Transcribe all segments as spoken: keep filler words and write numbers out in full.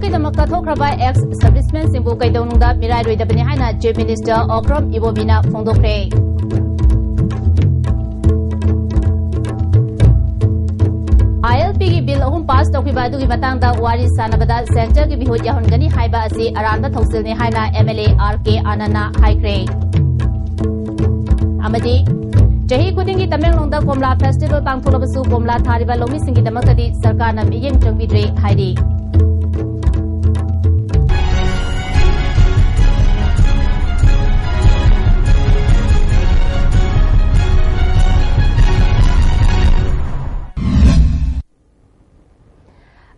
ꯀꯤꯗꯃꯛ ꯀꯠꯊꯣꯛꯈ꯭ꯔꯕ ex servicemenꯁꯤꯡꯕꯨ ꯀꯩꯗꯧꯅꯨꯡꯗ ꯃꯤꯔꯥꯏꯔꯣꯏꯗꯕꯅꯤ ꯍꯥꯏꯅ Chief Minister Okram Ibobiꯅ ꯐꯣꯡꯗꯣꯛꯈ꯭ꯔꯦ꯫ ILPꯒꯤ bill ꯑꯍꯨꯝ pass ꯇꯧꯈꯤꯕ ꯑꯗꯨꯒꯤ ꯃꯇꯥꯡꯗ ꯋꯥꯔꯤ ꯁꯥꯟꯅꯕꯗ centreꯒꯤ ꯃꯤꯍꯨꯠ ꯌꯥꯎꯍꯟꯒꯅꯤ ꯍꯥꯏꯕ ꯑꯁꯤ ꯑꯔꯥꯟꯕ ꯊꯧꯁꯤꯜꯅꯤ ꯍꯥꯏꯅ MLA R K Anandꯅ ꯍꯥꯏꯈ꯭ꯔꯦ꯫ ꯑꯃꯗꯤ ꯆꯍꯤ ꯈꯨꯗꯤꯡꯒꯤ ꯇꯃꯦꯡꯂꯣꯡꯗ ꯀꯣꯝꯂꯥ festival ꯄꯥꯡꯊꯣꯛꯂꯕꯁꯨ ꯀꯣꯝꯂꯥ ꯊꯥꯔꯤꯕ ꯂꯧꯃꯤꯁꯤꯡꯒꯤꯗꯃꯛꯇꯗꯤ ꯁꯔꯀꯥꯔꯅ ꯃꯤꯠꯌꯦꯡ ꯆꯪꯕꯤꯗ꯭ꯔꯦ ꯍꯥꯏꯔꯤ꯫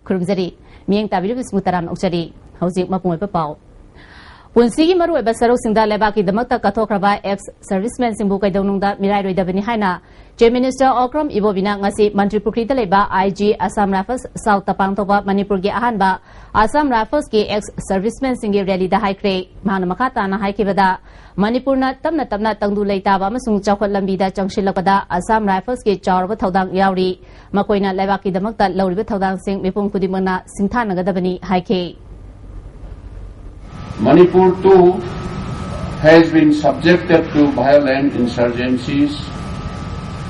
ꯈꯨꯔꯨꯝꯖꯔꯤ꯫ ꯃꯤꯠꯌꯦꯡ ꯇꯥꯕꯤꯔꯤꯕꯁꯤꯕꯨ ꯇꯔꯥꯝꯅ ꯑꯣꯛꯆꯔꯤ꯫ ꯍꯧꯖꯤꯛ ꯃꯄꯨꯡ ꯑꯣꯏꯕ ꯄꯥꯎ꯫ ꯄꯨꯟꯁꯤꯒꯤ ꯃꯔꯨꯑꯣꯏꯕ ꯁꯔꯨꯛꯁꯤꯡꯗ ꯂꯩꯕꯥꯛꯀꯤꯗꯃꯛꯇ ꯀꯠꯊꯣꯛꯈ꯭ꯔꯕ ex servicemenꯁꯤꯡꯕꯨ ꯀꯩꯗꯧꯅꯨꯡꯗ ꯃꯤꯔꯥꯏꯔꯣꯏꯗꯕꯅꯤ ꯍꯥꯏꯅ Chief Minister Okram Ibobiꯅ ꯉꯁꯤ ꯃꯟꯇ꯭ꯔꯤ ꯄꯨꯈ꯭ꯔꯤꯗ ꯂꯩꯕ IG Assam Rifles Southꯇ ꯄꯥꯡꯊꯣꯛꯄ ꯃꯅꯤꯄꯨꯔꯒꯤ ꯑꯍꯥꯟꯕ Assam Riflesꯀꯤ ex servicemenꯁꯤꯡꯒꯤ rallyꯗ ꯍꯥꯏꯈ꯭ꯔꯦ꯫ ꯃꯍꯥꯛꯅ ꯃꯈꯥ ꯇꯥꯅ ꯍꯥꯏꯈꯤꯕꯗ, ꯃꯅꯤꯄꯨꯔꯅ ꯇꯞꯅ ꯇꯞꯅ ꯇꯪꯗꯨ ꯂꯩꯇꯥꯕ ꯑꯃꯁꯨꯡ ꯆꯥꯎꯈꯠ ꯂꯝꯕꯤꯗ ꯆꯪꯁꯤꯜꯂꯛꯄꯗ Assam Riflesꯀꯤ ꯆꯥꯎꯔꯕ ꯊꯧꯗꯥꯡ ꯌꯥꯎꯔꯤ꯫ ꯃꯈꯣꯏꯅ ꯂꯩꯕꯥꯛꯀꯤꯗꯃꯛꯇ ꯂꯧꯔꯤꯕ ꯊꯧꯗꯥꯡꯁꯤꯡ ꯃꯤꯄꯨꯝ ꯈꯨꯗꯤꯡꯃꯛꯅ ꯁꯤꯡꯊꯥꯅꯒꯗꯕꯅꯤ ꯍꯥꯏꯈꯤ꯫ Manipur too has been subjected to violent insurgencies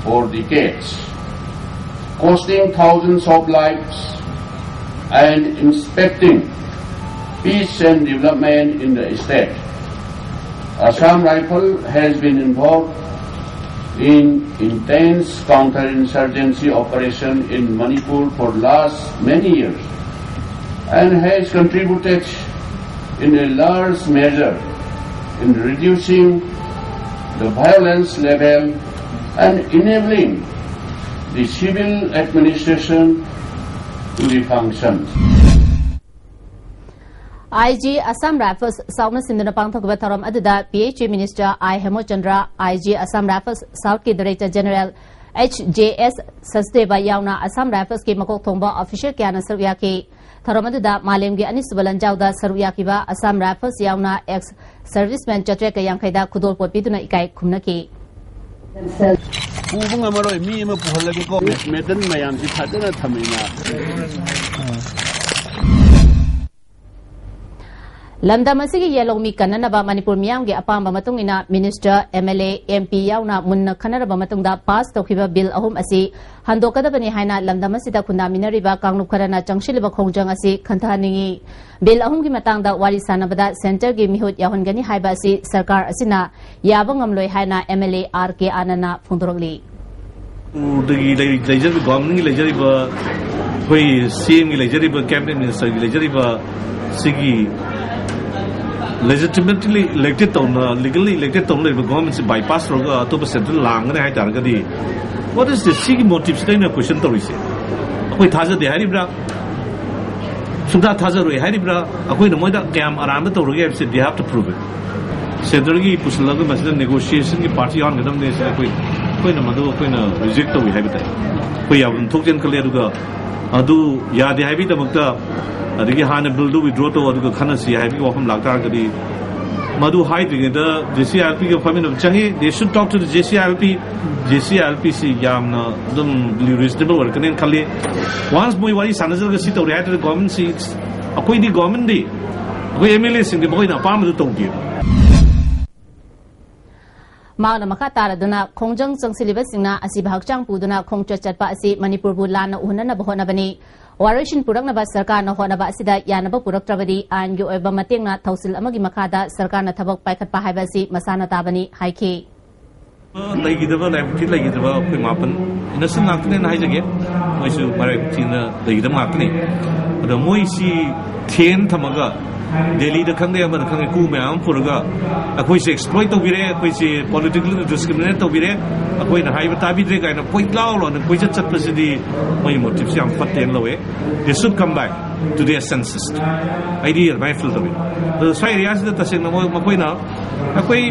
for decades, costing thousands of lives and impacting peace and development in the state. Assam Rifle has been involved in intense counter-insurgency operation in Manipur for last many years and has contributed in a large measure in reducing the violence level and enabling the civil administration to be functioned. IG Assam Rifles Southꯅ ꯁꯤꯟꯗꯨꯅ ꯄꯥꯡꯊꯣꯛꯈꯤꯕ ꯊꯧꯔꯝ ꯑꯗꯨꯗ PHE Minister I Hemochandra, IG Assam Rifles Southꯀꯤ Director General HJS Sachdeva ꯌꯥꯎꯅ Assam Riflesꯀꯤ ꯃꯀꯣꯛ ꯊꯣꯡꯕ official ꯀꯌꯥꯅ ꯁꯔꯨꯛ ꯌꯥꯈꯤ꯫ ꯊꯧꯔꯝ ꯑꯗꯨꯗ ꯃꯥꯂꯦꯝꯒꯤ ꯑꯅꯤꯁꯨꯕ ꯂꯥꯟꯖꯥꯎꯗ ꯁꯔꯨꯛ ꯌꯥꯈꯤꯕ Assam Rifles ꯌꯥꯎꯅ ex servicemen ꯆꯥꯇ꯭ꯔꯦꯠꯀ ꯌꯥꯡꯈꯩꯗ ꯈꯨꯗꯣꯜꯄꯣꯠ ꯄꯤꯗꯨꯅ ꯏꯀꯥꯏ ꯈꯨꯝꯅꯈꯤ꯫ ꯄꯨꯕ ꯉꯝꯃꯔꯣꯏ, ꯃꯤ ꯑꯃ ꯄꯨꯍꯜꯂꯒꯦꯀꯣ꯫ Medal ꯃꯌꯥꯝꯁꯤ ꯐꯖꯅ ꯊꯝꯃꯤꯅ꯫ ꯂꯝꯗꯝ ꯑꯁꯤꯒꯤ ꯌꯦꯜꯍꯧꯃꯤ ꯀꯟꯅꯅꯕ ꯃꯅꯤꯄꯨꯔ ꯃꯤꯌꯥꯝꯒꯤ ꯑꯄꯥꯝꯕ ꯃꯇꯨꯡ ꯏꯟꯅ minister, M L A, M P ꯌꯥꯎꯅ ꯃꯨꯟꯅ ꯈꯟꯅꯔꯕ ꯃꯇꯨꯡꯗ ꯄꯥꯁ ꯇꯧꯈꯤꯕ ꯕꯤꯜ ꯑꯍꯨꯝ ꯑꯁꯤ ꯍꯟꯗꯣꯛꯀꯗꯕꯅꯤ ꯍꯥꯏꯅ ꯂꯝꯗꯝ ꯑꯁꯤꯗ ꯈꯨꯟꯗꯥꯃꯤꯟꯅꯔꯤꯕ ꯀꯥꯡꯂꯨꯞ ꯈꯔꯅ ꯆꯪꯁꯤꯜꯂꯤꯕ ꯈꯣꯡꯖꯪ ꯑꯁꯤ ꯈꯟꯊꯍꯟꯅꯤꯡꯏ꯫ ꯕꯤꯜ ꯑꯍꯨꯝꯒꯤ ꯃꯇꯥꯡꯗ ꯋꯥꯔꯤ ꯁꯥꯟꯅꯕꯗ ꯁꯦꯟꯇꯔꯒꯤ ꯃꯤꯍꯨꯠ ꯌꯥꯎꯍꯟꯒꯅꯤ ꯍꯥꯏꯕ ꯑꯁꯤ ꯁꯔꯀꯥꯔ ꯑꯁꯤꯅ ꯌꯥꯕ ꯉꯝꯂꯣꯏ ꯍꯥꯏꯅ ꯑꯦꯝ ꯑꯦꯜ ꯑꯦ ꯑꯥꯔ ꯀꯦ ꯑꯥꯅꯟꯅ ꯐꯣꯡꯗꯣꯔꯛꯂꯤ꯫ ꯃꯅꯤꯄꯨꯔꯗꯒꯤ ꯂꯩ-, ꯂꯩꯖꯔꯤꯕ, ꯒꯣꯚꯔꯟꯃꯦꯟꯠꯀꯤ ꯂꯩꯖꯔꯤꯕ, ꯑꯩꯈꯣꯏ ꯁꯤ ꯑꯦꯝꯒꯤ ꯂꯩꯖꯔꯤꯕ, ꯀꯦꯕꯤꯅꯦꯠ ꯃꯤꯅꯤꯁꯇꯔꯒꯤ ꯂꯩꯖꯔꯤꯕ ꯁꯤꯒꯤ legitimately elected ꯇꯧꯅ, legally elected ꯇꯧꯅ ꯂꯩꯔꯤꯕ ꯒꯣꯚꯔꯟꯃꯦꯟꯠꯁꯤ ꯕꯥꯏꯄꯥꯁ ꯇꯧꯔꯒ ꯑꯇꯣꯞꯄ ꯁꯦꯟꯇꯔ ꯂꯥꯡꯒꯅꯤ ꯍꯥꯏ ꯇꯥꯔꯒꯗꯤ, what is this? ꯁꯤꯒꯤ ꯃꯣꯇꯤꯚꯁꯤꯗ ꯑꯩꯅ ꯀꯣꯏꯁꯟ ꯇꯧꯔꯤꯁꯦ꯫ ꯑꯩꯈꯣꯏ ꯊꯥꯖꯗꯦ ꯍꯥꯏꯔꯤꯕ꯭ꯔꯥ? ꯁꯨꯡꯊꯥ ꯊꯥꯖꯔꯣꯏ ꯍꯥꯏꯔꯤꯕ꯭ꯔꯥ? ꯑꯩꯈꯣꯏꯅ ꯃꯣꯏꯗ ꯀꯌꯥꯝ ꯑꯔꯥꯟꯕ ꯇꯧꯔꯒꯦ ꯍꯥꯏꯕꯁꯦ they have to prove it. ꯁꯦꯟꯇꯔꯒꯤ ꯄꯨꯁꯤꯜꯂꯒ ꯃꯁꯤꯗ ꯅꯦꯒꯣꯁꯤꯌꯦꯁꯟꯒꯤ ꯄꯥꯔꯇꯤ ꯌꯥꯎꯍꯟꯒꯗꯕꯅꯦ ꯁꯤꯗ ꯑꯩꯈꯣꯏ, ꯑꯩꯈꯣꯏꯅ ꯃꯗꯨ ꯑꯩꯈꯣꯏꯅ ꯔꯤꯖꯦꯛ ꯇꯧꯏ ꯍꯥꯏꯕ ꯇꯥꯏ꯫ ꯑꯩꯈꯣꯏ ꯌꯥꯐꯝ ꯊꯣꯛꯇꯦꯅ ꯈꯜꯂꯦ꯫ ꯑꯗꯨꯒ ꯑꯗꯨ ꯌꯥꯗꯦ ꯍꯥꯏꯕꯒꯤꯗꯃꯛꯇ, ꯑꯗꯒꯤ ꯍꯥꯟꯅ ꯕꯤꯜꯗꯨ ꯋꯤꯗ꯭ꯔꯣ ꯇꯧ, ꯑꯗꯨꯒ ꯈꯟꯅꯁꯤ ꯍꯥꯏꯕꯒꯤ ꯋꯥꯐꯝ ꯂꯥꯛꯇꯥꯔꯒꯗꯤ, ꯃꯗꯨ ꯍꯥꯏꯗ꯭ꯔꯤꯉꯩꯗ ꯖꯦ ꯁꯤ ꯑꯥꯏ ꯑꯦꯜ ꯄꯤꯒ ꯐꯝꯃꯤꯟꯅꯕ ꯆꯪꯉꯤ꯫ They should talk to the J C I L P. J C I L ꯄꯤꯁꯤ ꯌꯥꯝꯅ ꯑꯗꯨꯝ ꯔꯤꯖꯅꯦꯕꯜ ꯑꯣꯏꯔꯛꯀꯅꯦꯅ ꯈꯜꯂꯤ꯫ ꯋꯥꯟꯁ ꯃꯣꯏ ꯋꯥꯔꯤ ꯁꯥꯟꯅꯖꯔꯒ ꯁꯤ ꯇꯧꯔꯦ ꯍꯥꯏꯔꯒꯗꯤ ꯒꯣꯚꯔꯟꯃꯦꯟꯠꯁꯤ, ꯑꯩꯈꯣꯏꯗꯤ ꯒꯣꯚꯔꯟꯃꯦꯟꯠꯗꯤ, ꯑꯩꯈꯣꯏ ꯑꯦꯝ ꯑꯦꯜ ꯑꯦꯁꯤꯡꯗꯤ ꯃꯈꯣꯏꯅ ꯑꯄꯥꯝꯕꯗꯨ ꯇꯧꯗꯦꯕ꯫ ꯃꯍꯥꯛꯅ ꯃꯈꯥ ꯇꯥꯔꯗꯨꯅ, ꯈꯣꯡꯖꯪ ꯆꯪꯁꯤꯜꯂꯤꯕꯁꯤꯡꯅ ꯑꯁꯤꯕ ꯍꯛꯆꯥꯡ ꯄꯨꯗꯨꯅ ꯈꯣꯡꯆꯠ ꯆꯠꯄ ꯑꯁꯤ ꯃꯅꯤꯄꯨꯔꯕꯨ ꯂꯥꯟꯅ ꯎꯍꯟꯅꯅꯕ ꯍꯣꯠꯅꯕꯅꯤ꯫ ꯋꯥꯔꯣꯏꯁꯤꯟ ꯄꯨꯔꯛꯅꯕ ꯁꯔꯀꯥꯔꯅ ꯍꯣꯠꯅꯕ ꯑꯁꯤꯗ ꯌꯥꯅꯕ ꯄꯨꯔꯛꯇ꯭ꯔꯕꯗꯤ ꯑꯥꯏꯟꯒꯤ ꯑꯣꯏꯕ ꯃꯇꯦꯡꯅ ꯊꯧꯁꯤꯜ ꯑꯃꯒꯤ ꯃꯈꯥꯗ ꯁꯔꯀꯥꯔꯅ ꯊꯕꯛ ꯄꯥꯏꯈꯠꯄ ꯍꯥꯏꯕ ꯑꯁꯤ ꯃꯁꯥꯅ ꯇꯥꯕꯅꯤ ꯍꯥꯏꯈꯤ꯫ ꯂꯩꯈꯤꯗꯕ, ꯂꯥꯏꯕꯛ ꯊꯤ ꯂꯩꯈꯤꯗꯕ ꯑꯩꯈꯣꯏ ꯃꯥꯄꯟ, ꯏꯅꯣꯁꯦꯟ ꯉꯥꯛꯇꯅꯦꯅ ꯍꯥꯏꯖꯒꯦ꯫ ꯃꯣꯏꯁꯨ ꯃꯔꯥꯏꯕꯛ ꯊꯤꯅ ꯂꯩꯈꯤꯗꯕ ꯉꯥꯛꯇꯅꯤ꯫ ꯑꯗꯣ ꯃꯣꯏꯁꯤ ꯊꯦꯝ ꯊꯝꯃꯒ ꯗꯦꯜꯂꯤꯗ ꯈꯪꯗꯦ, ꯑꯃꯗ ꯈꯪꯗꯦ, ꯀꯨ ꯃꯌꯥꯝ ꯑꯃ ꯄꯨꯔꯒ ꯑꯩꯈꯣꯏꯁꯦ ꯑꯦꯛꯁꯄ꯭ꯂꯣꯏꯠ ꯇꯧꯕꯤꯔꯦ, ꯑꯩꯈꯣꯏꯁꯦ ꯄꯣꯂꯤꯇꯤꯀꯦꯜ ꯗꯤꯁꯀ꯭ꯔꯤꯃꯤꯅꯦꯠ ꯇꯧꯕꯤꯔꯦ, ꯑꯩꯈꯣꯏꯅ ꯍꯥꯏꯕ ꯇꯥꯕꯤꯗ꯭ꯔꯦ ꯀꯥꯏꯅ ꯀꯣꯏꯂꯥꯎ ꯂꯥꯎꯅ ꯀꯣꯏꯆꯠ ꯆꯠꯄꯁꯤꯗꯤ ꯃꯣꯏ ꯃꯣꯇꯤꯚꯁꯤ ꯌꯥꯝ ꯐꯠꯇꯦꯅ ꯂꯧꯋꯦ꯫ They should come back to their senses. ꯑꯩꯗꯤ ꯑꯗꯨꯃꯥꯏꯅ ꯐꯤꯜ ꯇꯧꯋꯤ꯫ ꯑꯗꯣ ꯁ꯭ꯋꯥꯏ ꯑꯦꯔꯤꯌꯥꯁꯤꯗ ꯇꯁꯦꯡꯅ ꯃꯣꯏ, ꯃꯈꯣꯏꯅ, ꯑꯩꯈꯣꯏ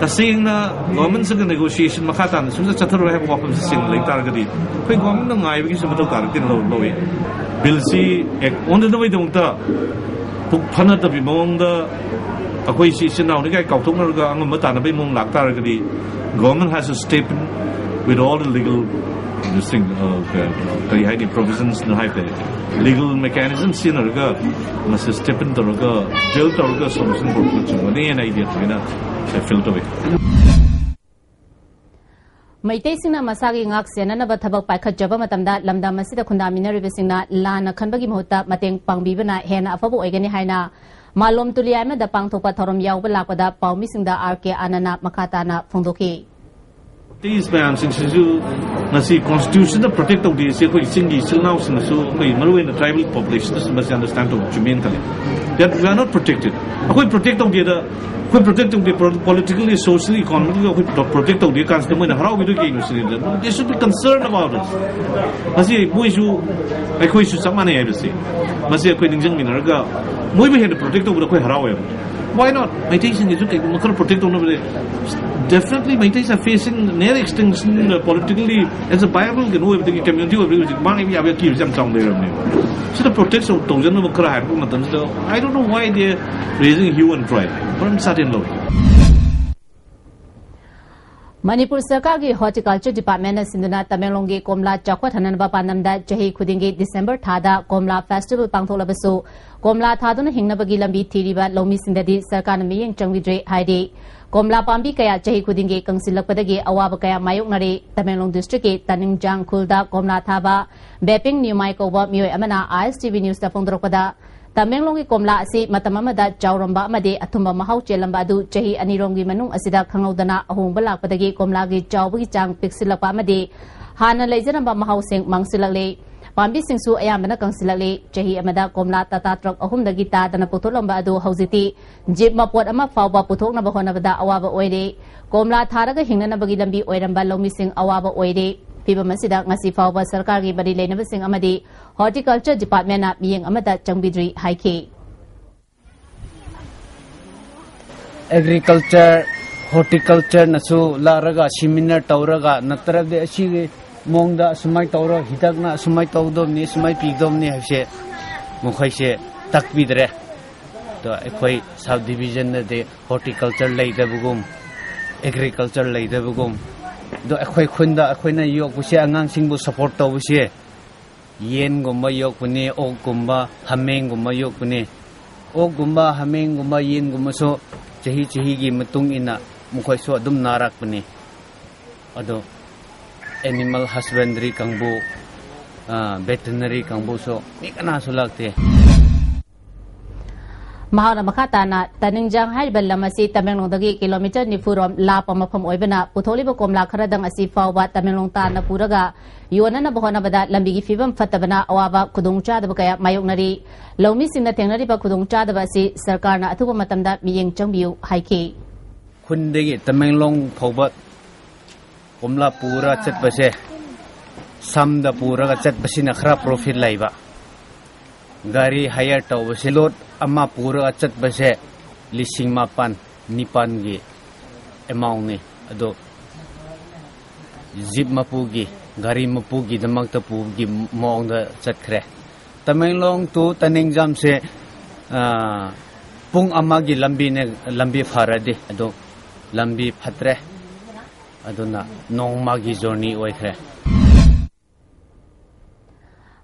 ꯇꯁꯦꯡꯅ ꯒꯣꯚꯔꯟꯃꯦꯟꯠꯁꯤꯒ ꯅꯦꯒꯣꯁꯤꯌꯦꯁꯟ ꯃꯈꯥ ꯇꯥꯅ ꯁꯨꯡꯆꯠ ꯆꯠꯊꯔꯣꯏ ꯍꯥꯏꯕ ꯋꯥꯐꯝꯁꯤ ꯁꯦꯡꯅ ꯂꯩ ꯇꯥꯔꯒꯗꯤ, ꯑꯩꯈꯣꯏ ꯒꯣꯚꯔꯟꯃꯦꯟꯠꯅ ꯉꯥꯏꯕꯒꯤꯁꯨ ꯃꯊꯧ ꯇꯥꯔꯛꯇꯦꯅ ꯂꯧ-, ꯂꯧꯏ꯫ ꯕꯤꯜꯁꯤ ꯑꯦꯛ ꯑꯣꯟꯗꯅꯕꯒꯤꯗꯃꯛꯇ ꯄꯨꯛ ꯐꯅꯗꯕꯤ ꯃꯑꯣꯡꯗ ꯑꯩꯈꯣꯏꯁꯤ ꯏꯆꯤꯟ ꯏꯅꯥꯎꯅꯤ ꯀꯥꯏ ꯀꯥꯎꯊꯣꯛꯅꯔꯒ ꯑꯉꯝꯕ ꯇꯥꯟꯅꯕꯒꯤ ꯃꯑꯣꯡ ꯂꯥꯛꯇꯥꯔꯒꯗꯤ, government has to step in. With all the legal, this thing, uh, ꯀꯔꯤ ꯍꯥꯏꯅꯤ, provisions ꯅ ꯍꯥꯏꯇꯥꯔꯦ, legal mechanism ꯁꯤꯖꯤꯟꯅꯔꯒ ꯃꯁꯤ step in ꯇꯧꯔꯒ, drill ꯇꯧꯔꯒ solution ꯄꯨꯔꯛꯄ ꯆꯨꯝꯒꯅꯤ ꯍꯥꯏꯅ ꯑꯩꯗꯤ ꯑꯗꯨꯃꯥꯏꯅ feel ꯇꯧꯏ꯫ ꯃꯩꯇꯩꯁꯤꯡꯅ ꯃꯁꯥꯒꯤ ꯉꯥꯛ ꯁꯦꯟꯅꯅꯕ ꯊꯕꯛ ꯄꯥꯏꯈꯠꯆꯕ ꯃꯇꯝꯗ ꯂꯝꯗꯝ ꯑꯁꯤꯗ ꯈꯨꯟꯗꯥꯃꯤꯟꯅꯔꯤꯕꯁꯤꯡꯅ ꯂꯥꯟꯅ ꯈꯟꯕꯒꯤ ꯃꯍꯨꯠꯇ ꯃꯇꯦꯡ ꯄꯥꯡꯕꯤꯕꯅ ꯍꯦꯟꯅ ꯑꯐꯕ ꯑꯣꯏꯒꯅꯤ ꯍꯥꯏꯅ ꯃꯥꯂꯣꯝ ꯇꯨꯂꯤꯌꯥꯏꯃꯗ ꯄꯥꯡꯊꯣꯛꯄ ꯊꯧꯔꯝ ꯌꯥꯎꯕ ꯂꯥꯛꯄꯗ ꯄꯥꯎꯃꯤꯁꯤꯡꯗ ꯑꯥꯔ ꯀꯦ ꯑꯥꯅꯟꯅ ꯃꯈꯥ ꯇꯥꯅ ꯐꯣꯡꯗꯣꯛꯈꯤ꯫ These ꯃꯌꯥꯝꯁꯤꯡꯁꯤꯁꯨ ꯉꯁꯤ constitution ꯅ protect ꯇꯧꯗꯦ꯫ ꯁꯤ ꯑꯩꯈꯣꯏ ꯆꯤꯡꯒꯤ ꯏꯆꯤꯜ ꯏꯅꯥꯎꯁꯤꯡꯅꯁꯨ, ꯑꯩꯈꯣꯏ ꯃꯔꯨꯑꯣꯏꯅ tribal population ꯅꯁꯨ ꯃꯁꯤ understand ꯇꯧꯕ ꯆꯨꯝꯃꯦꯅ ꯈꯜꯂꯤ꯫ That we are not protected. ꯑꯩꯈꯣꯏ protect ꯇꯧꯗꯦꯗ, ꯑꯩꯈꯣꯏ protect ꯇꯧꯗꯦ꯫ Politically, socially, economically ꯑꯩꯈꯣꯏ protect ꯇꯧꯗꯦ ꯀꯥꯟꯁꯤꯗ ꯃꯣꯏꯅ ꯍꯔꯥꯎꯕꯤꯗꯣꯏ ꯀꯩꯅꯣ ꯁꯤꯅꯤꯗ꯫ They should be concerned about us. ꯃꯁꯤ ꯃꯣꯏꯁꯨ ꯑꯩꯈꯣꯏꯁꯨ ꯆꯞ ꯃꯥꯟꯅꯩ ꯍꯥꯏꯕꯁꯦ, ꯃꯁꯤ ꯑꯩꯈꯣꯏ ꯅꯤꯡꯁꯤꯡꯃꯤꯟꯅꯔꯒ ꯃꯣꯏꯕꯨ ꯍꯦꯟꯅ protect ꯇꯧꯕꯗ ꯑꯩꯈꯣꯏ ꯍꯔꯥꯎꯋꯦꯕ꯫ Why not? ꯃꯩꯇꯩꯁꯤꯡꯒꯤꯁꯨ ꯀꯩꯒꯨꯝꯕ ꯈꯔ protect ꯇꯧꯅꯕꯗꯤ, definitely ꯃꯩꯇꯩꯁ are facing near extinction, politically as a viable ꯀꯩꯅꯣ ꯑꯣꯏꯕꯗꯒꯤ, community ꯑꯣꯏꯕꯗꯒꯤ ꯍꯧꯖꯤꯛ ꯃꯥꯡꯉꯤꯕ ꯌꯥꯕ ꯀꯤꯕꯁꯦ ꯌꯥꯝ ꯆꯥꯎꯅ ꯂꯩꯔꯕꯅꯦꯕ꯫ ꯁꯤꯗ protect ꯇꯧ-, ꯇꯧꯖꯅꯕ ꯈꯔ ꯍꯥꯏꯔꯛꯄ ꯃꯇꯝꯁꯤꯗ, I don't know why they are raising hue and cry. ꯃꯔꯝ ꯆꯥꯗꯦꯅ ꯂꯧꯏ꯫ ꯃꯅꯤꯄꯨꯔ ꯁꯔꯀꯥꯔꯒꯤ Horticulture Department ꯅ ꯁꯤꯟꯗꯨꯅ ꯇꯃꯦꯡꯂꯣꯡꯒꯤ ꯀꯣꯝꯂꯥ ꯆꯥꯎꯈꯠꯍꯟꯅꯕ ꯄꯥꯟꯗꯝꯗ ꯆꯍꯤ ꯈꯨꯗꯤꯡꯒꯤ ꯗꯤꯁꯦꯝꯕꯔ ꯊꯥꯗ ꯀꯣꯝꯂꯥ festival ꯄꯥꯡꯊꯣꯛꯂꯕꯁꯨ, ꯀꯣꯝꯂꯥ ꯊꯥꯗꯨꯅ ꯍꯤꯡꯅꯕꯒꯤ ꯂꯝꯕꯤ ꯊꯤꯔꯤꯕ ꯂꯧꯃꯤꯁꯤꯡꯗꯗꯤ ꯁꯔꯀꯥꯔꯅ ꯃꯤꯠꯌꯦꯡ ꯆꯪꯕꯤꯗ꯭ꯔꯦ ꯍꯥꯏꯔꯤ꯫ ꯀꯣꯝꯂꯥ ꯄꯥꯝꯕꯤ ꯀꯌꯥ ꯆꯍꯤ ꯈꯨꯗꯤꯡꯒꯤ ꯀꯪꯁꯤꯜꯂꯛꯄꯗꯒꯤ ꯑꯋꯥꯕ ꯀꯌꯥ ꯃꯥꯌꯣꯛꯅꯔꯤ꯫ ꯇꯃꯦꯡꯂꯣꯡ district ꯀꯤ ꯇꯥꯅꯤꯡꯖꯥꯡ ꯈꯨꯜꯗ ꯀꯣꯝꯂꯥ ꯊꯥꯕ ꯕꯦꯄꯤꯡ ꯅ꯭ꯌꯨꯃꯥꯏ ꯀꯧꯕ ꯃꯤꯑꯣꯏ ꯑꯃꯅ ꯑꯥꯏ ꯑꯦꯁ ꯇꯤ ꯚꯤ news ꯇ ꯐꯣꯡꯗꯣꯔꯛꯄꯗ, ꯇꯃꯦꯡꯂꯣꯡꯒꯤ ꯀꯣꯝꯂꯥ ꯑꯁꯤ ꯃꯇꯝ ꯑꯃꯗ ꯆꯥꯎꯔꯝꯕ ꯑꯃꯗꯤ ꯑꯊꯨꯝꯕ ꯃꯍꯥꯎ ꯆꯦꯜꯂꯝꯕ ꯑꯗꯨ ꯆꯍꯤ ꯑꯅꯤꯔꯣꯝꯒꯤ ꯃꯅꯨꯡ ꯑꯁꯤꯗ ꯈꯪꯍꯧꯗꯅ ꯑꯍꯣꯡꯕ ꯂꯥꯛꯄꯗꯒꯤ ꯀꯣꯝꯂꯥꯒꯤ ꯆꯥꯎꯕꯒꯤ ꯆꯥꯡ ꯄꯤꯛꯁꯤꯜꯂꯛꯄ ꯑꯃꯗꯤ ꯍꯥꯟꯅ ꯂꯩꯖꯔꯝꯕ ꯃꯍꯥꯎꯁꯤꯡ ꯃꯥꯡꯁꯤꯜꯂꯛꯂꯦ꯫ ꯄꯥꯝꯕꯤꯁꯤꯡꯁꯨ ꯑꯌꯥꯝꯕꯅ ꯀꯪꯁꯤꯜꯂꯛꯂꯦ꯫ ꯆꯍꯤ ꯑꯃꯗ ꯀꯣꯝꯂꯥ ꯇꯥꯇꯥ ꯇ꯭ꯔꯛ ꯑꯍꯨꯝꯗꯒꯤ ꯇꯥꯗꯅ ꯄꯨꯊꯣꯛꯂꯝꯕ ꯑꯗꯨ ꯍꯧꯖꯤꯛꯇꯤ ꯖꯤꯞ ꯃꯄꯣꯠ ꯑꯃ ꯐꯥꯎꯕ ꯄꯨꯊꯣꯛꯅꯕ ꯍꯣꯠꯅꯕꯗ ꯑꯋꯥꯕ ꯑꯣꯏꯔꯦ꯫ ꯀꯣꯝꯂꯥ ꯊꯥꯔꯒ ꯍꯤꯡꯅꯅꯕꯒꯤ ꯂꯝꯕꯤ ꯑꯣꯏꯔꯝꯕ ꯂꯧꯃꯤꯁꯤꯡ ꯑꯋꯥꯕ ꯑꯣꯏꯔꯦ꯫ ꯐꯤꯚꯝ ꯑꯁꯤꯗ ꯉꯁꯤ ꯐꯥꯎꯕ ꯁꯔꯀꯥꯔꯒꯤ ꯃꯔꯤ ꯂꯩꯅꯕꯁꯤꯡ ꯑꯃꯗꯤ Horticulture Department ꯅ ꯃꯤꯠꯌꯦꯡ ꯑꯃꯠꯇ ꯆꯪꯕꯤꯗ꯭ꯔꯤ ꯍꯥꯏꯈꯤ꯫ Agriculture, Horticulture ꯅꯁꯨ ꯂꯥꯛꯂꯒ seminar ꯇꯧꯔꯒ, ꯅꯠꯇ꯭ꯔꯗꯤ ꯑꯁꯤꯒꯤ ꯃꯑꯣꯡꯗ ꯑꯁꯨꯃꯥꯏꯅ ꯇꯧꯔꯣ, ꯍꯤꯗꯥꯛꯅ ꯑꯁꯨꯃꯥꯏꯅ ꯇꯧꯒꯗꯕꯅꯤ, ꯑꯁꯨꯃꯥꯏꯅ ꯄꯤꯒꯗꯕꯅꯤ ꯍꯥꯏꯕꯁꯦ ꯃꯈꯣꯏꯁꯦ ꯇꯥꯛꯄꯤꯗ꯭ꯔꯦ꯫ ꯑꯗꯣ ꯑꯩꯈꯣꯏ sub division ꯗꯗꯤ Horticulture ꯂꯩꯇꯕꯒꯨꯝ, Agriculture ꯂꯩꯇꯕꯒꯨꯝ, ꯑꯗꯣ ꯑꯩꯈꯣꯏ ꯈꯨꯟꯗ ꯑꯩꯈꯣꯏꯅ ꯌꯣꯛꯄꯁꯦ, ꯑꯉꯥꯡꯁꯤꯡꯕꯨ ꯁꯞꯄꯣꯔꯠ ꯇꯧꯕꯁꯦ, ꯌꯦꯟꯒꯨꯝꯕ ꯌꯣꯛꯄꯅꯦ, ꯑꯣꯛꯀꯨꯝꯕ, ꯍꯥꯃꯦꯡꯒꯨꯝꯕ ꯌꯣꯛꯄꯅꯦ꯫ ꯑꯣꯛꯀꯨꯝꯕ, ꯍꯥꯃꯦꯡꯒꯨꯝꯕ, ꯌꯦꯟꯒꯨꯝꯕꯁꯨ ꯆꯍꯤ ꯆꯍꯤꯒꯤ ꯃꯇꯨꯡ ꯏꯟꯅ ꯃꯈꯣꯏꯁꯨ ꯑꯗꯨꯝ ꯅꯥꯔꯛꯄꯅꯦ꯫ ꯑꯗꯣ ꯑꯦꯅꯤꯃꯦꯜ ꯍꯁꯕꯦꯟꯗ꯭ꯔꯤ ꯀꯥꯡꯕꯨ, ꯚꯦꯇꯅꯔꯤ ꯀꯥꯡꯕꯨꯁꯨ ꯃꯤ ꯀꯅꯥꯁꯨ ꯂꯥꯛꯇꯦ꯫ ꯃꯍꯥꯛꯅ ꯃꯈꯥ ꯇꯥꯅ, ꯇꯅꯤꯡꯖꯥꯡ ꯍꯥꯏꯔꯤꯕ ꯂꯝ ꯑꯁꯤ ꯇꯃꯦꯡꯂꯣꯡꯗꯒꯤ ꯀꯤꯂꯣꯃꯤꯇꯔ ꯅꯤꯐꯨ ꯔꯣꯝ ꯂꯥꯞꯄ ꯃꯐꯝ ꯑꯣꯏꯕꯅ, ꯄꯨꯊꯣꯛꯂꯤꯕ ꯀꯣꯝꯂꯥ ꯈꯔꯗꯪ ꯑꯁꯤ ꯐꯥꯎꯕ ꯇꯃꯦꯡꯂꯣꯡ ꯇꯥꯟꯅ ꯄꯨꯔꯒ ꯌꯣꯟꯅꯅꯕ ꯍꯣꯠꯅꯕꯗ ꯂꯝꯕꯤꯒꯤ ꯐꯤꯕꯝ ꯐꯠꯇꯕꯅ ꯑꯋꯥꯕ ꯈꯨꯗꯣꯡꯆꯥꯗꯕ ꯀꯌꯥ ꯃꯥꯌꯣꯛꯅꯔꯤ꯫ ꯂꯧꯃꯤꯁꯤꯡꯅ ꯊꯦꯡꯅꯔꯤꯕ ꯈꯨꯗꯣꯡꯆꯥꯗꯕ ꯑꯁꯤ ꯁꯔꯀꯥꯔꯅ ꯑꯊꯨꯕ ꯃꯇꯝꯗ ꯃꯤꯠꯌꯦꯡ ꯆꯪꯕꯤꯌꯨ ꯍꯥꯏꯈꯤ꯫ ꯈꯨꯟꯗꯒꯤ ꯇꯃꯦꯡꯂꯣꯡ ꯐꯥꯎꯕ ꯀꯣꯝꯂꯥ ꯄꯨꯔ ꯆꯠꯄꯁꯦ, ꯁꯝꯗ ꯄꯨꯔꯒ ꯆꯠꯄꯁꯤꯅ ꯈꯔ ꯄ꯭ꯔꯣꯐꯤꯠ ꯂꯩꯕ꯫ ꯒꯥꯔꯤ ꯍꯥꯌꯔ ꯇꯧꯕꯁꯦ, ꯂꯣꯠ ꯑꯃ ꯄꯨꯔꯒ ꯆꯠꯄꯁꯦ ꯂꯤꯁꯤꯡ ꯃꯥꯄꯟ, ꯅꯤꯄꯥꯟꯒꯤ ꯑꯦꯃꯥꯎꯟꯅꯤ꯫ ꯑꯗꯣ ꯖꯤꯞ ꯃꯄꯨꯒꯤ, ꯒꯥꯔꯤ ꯃꯄꯨꯒꯤꯗꯃꯛꯇ ꯄꯨꯕꯒꯤ ꯃꯑꯣꯡꯗ ꯆꯠꯈ꯭ꯔꯦ꯫ ꯇꯃꯦꯡꯂꯣꯡ to ꯇꯅꯤꯡꯖꯥꯝꯁꯦ, ꯑ, ꯄꯨꯡ ꯑꯃꯒꯤ ꯂꯝꯕꯤꯅꯦ, ꯂꯝꯕꯤ ꯐꯔꯗꯤ꯫ ꯑꯗꯣ ꯂꯝꯕꯤ ꯐꯠꯇ꯭ꯔꯦ꯫ ꯑꯗꯨꯅ ꯅꯣꯡꯃꯒꯤ ꯖꯔꯅꯤ ꯑꯣꯏꯈ꯭ꯔꯦ꯫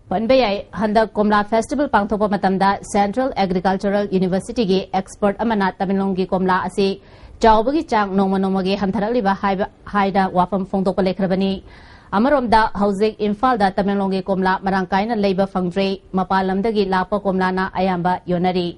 ꯄꯟꯕ ꯌꯥꯏ, ꯍꯟꯗꯛ ꯀꯣꯝꯂꯥ ꯐꯦꯁꯇꯤꯚꯦꯜ ꯄꯥꯡꯊꯣꯛꯄ ꯃꯇꯝꯗ Central Agricultural Universityꯒꯤ ꯑꯦꯛꯁꯄꯔꯠ ꯑꯃꯅ ꯇꯃꯦꯡꯂꯣꯡꯒꯤ ꯀꯣꯝꯂꯥ ꯑꯁꯤ ꯆꯥꯎꯕꯒꯤ ꯆꯥꯡ ꯅꯣꯡꯃ ꯅꯣꯡꯃꯒꯤ ꯍꯟꯊꯔꯛꯂꯤꯕ ꯍꯥꯏꯕ, ꯍꯥꯏꯅ ꯋꯥꯐꯝ ꯐꯣꯡꯗꯣꯛꯄ ꯂꯩꯈ꯭ꯔꯕꯅꯤ꯫ ꯑꯃꯔꯣꯝꯗ, ꯍꯧꯖꯤꯛ ꯏꯝꯐꯥꯜꯗ ꯇꯃꯦꯡꯂꯣꯡꯒꯤ ꯀꯣꯝꯂꯥ ꯃꯔꯥꯡ ꯀꯥꯏꯅ ꯂꯩꯕ ꯐꯪꯗ꯭ꯔꯦ, ꯃꯄꯥꯟ ꯂꯝꯗꯒꯤ ꯂꯥꯛꯄ ꯀꯣꯝꯂꯥꯅ ꯑꯌꯥꯝꯕ ꯌꯣꯟꯅꯔꯤ꯫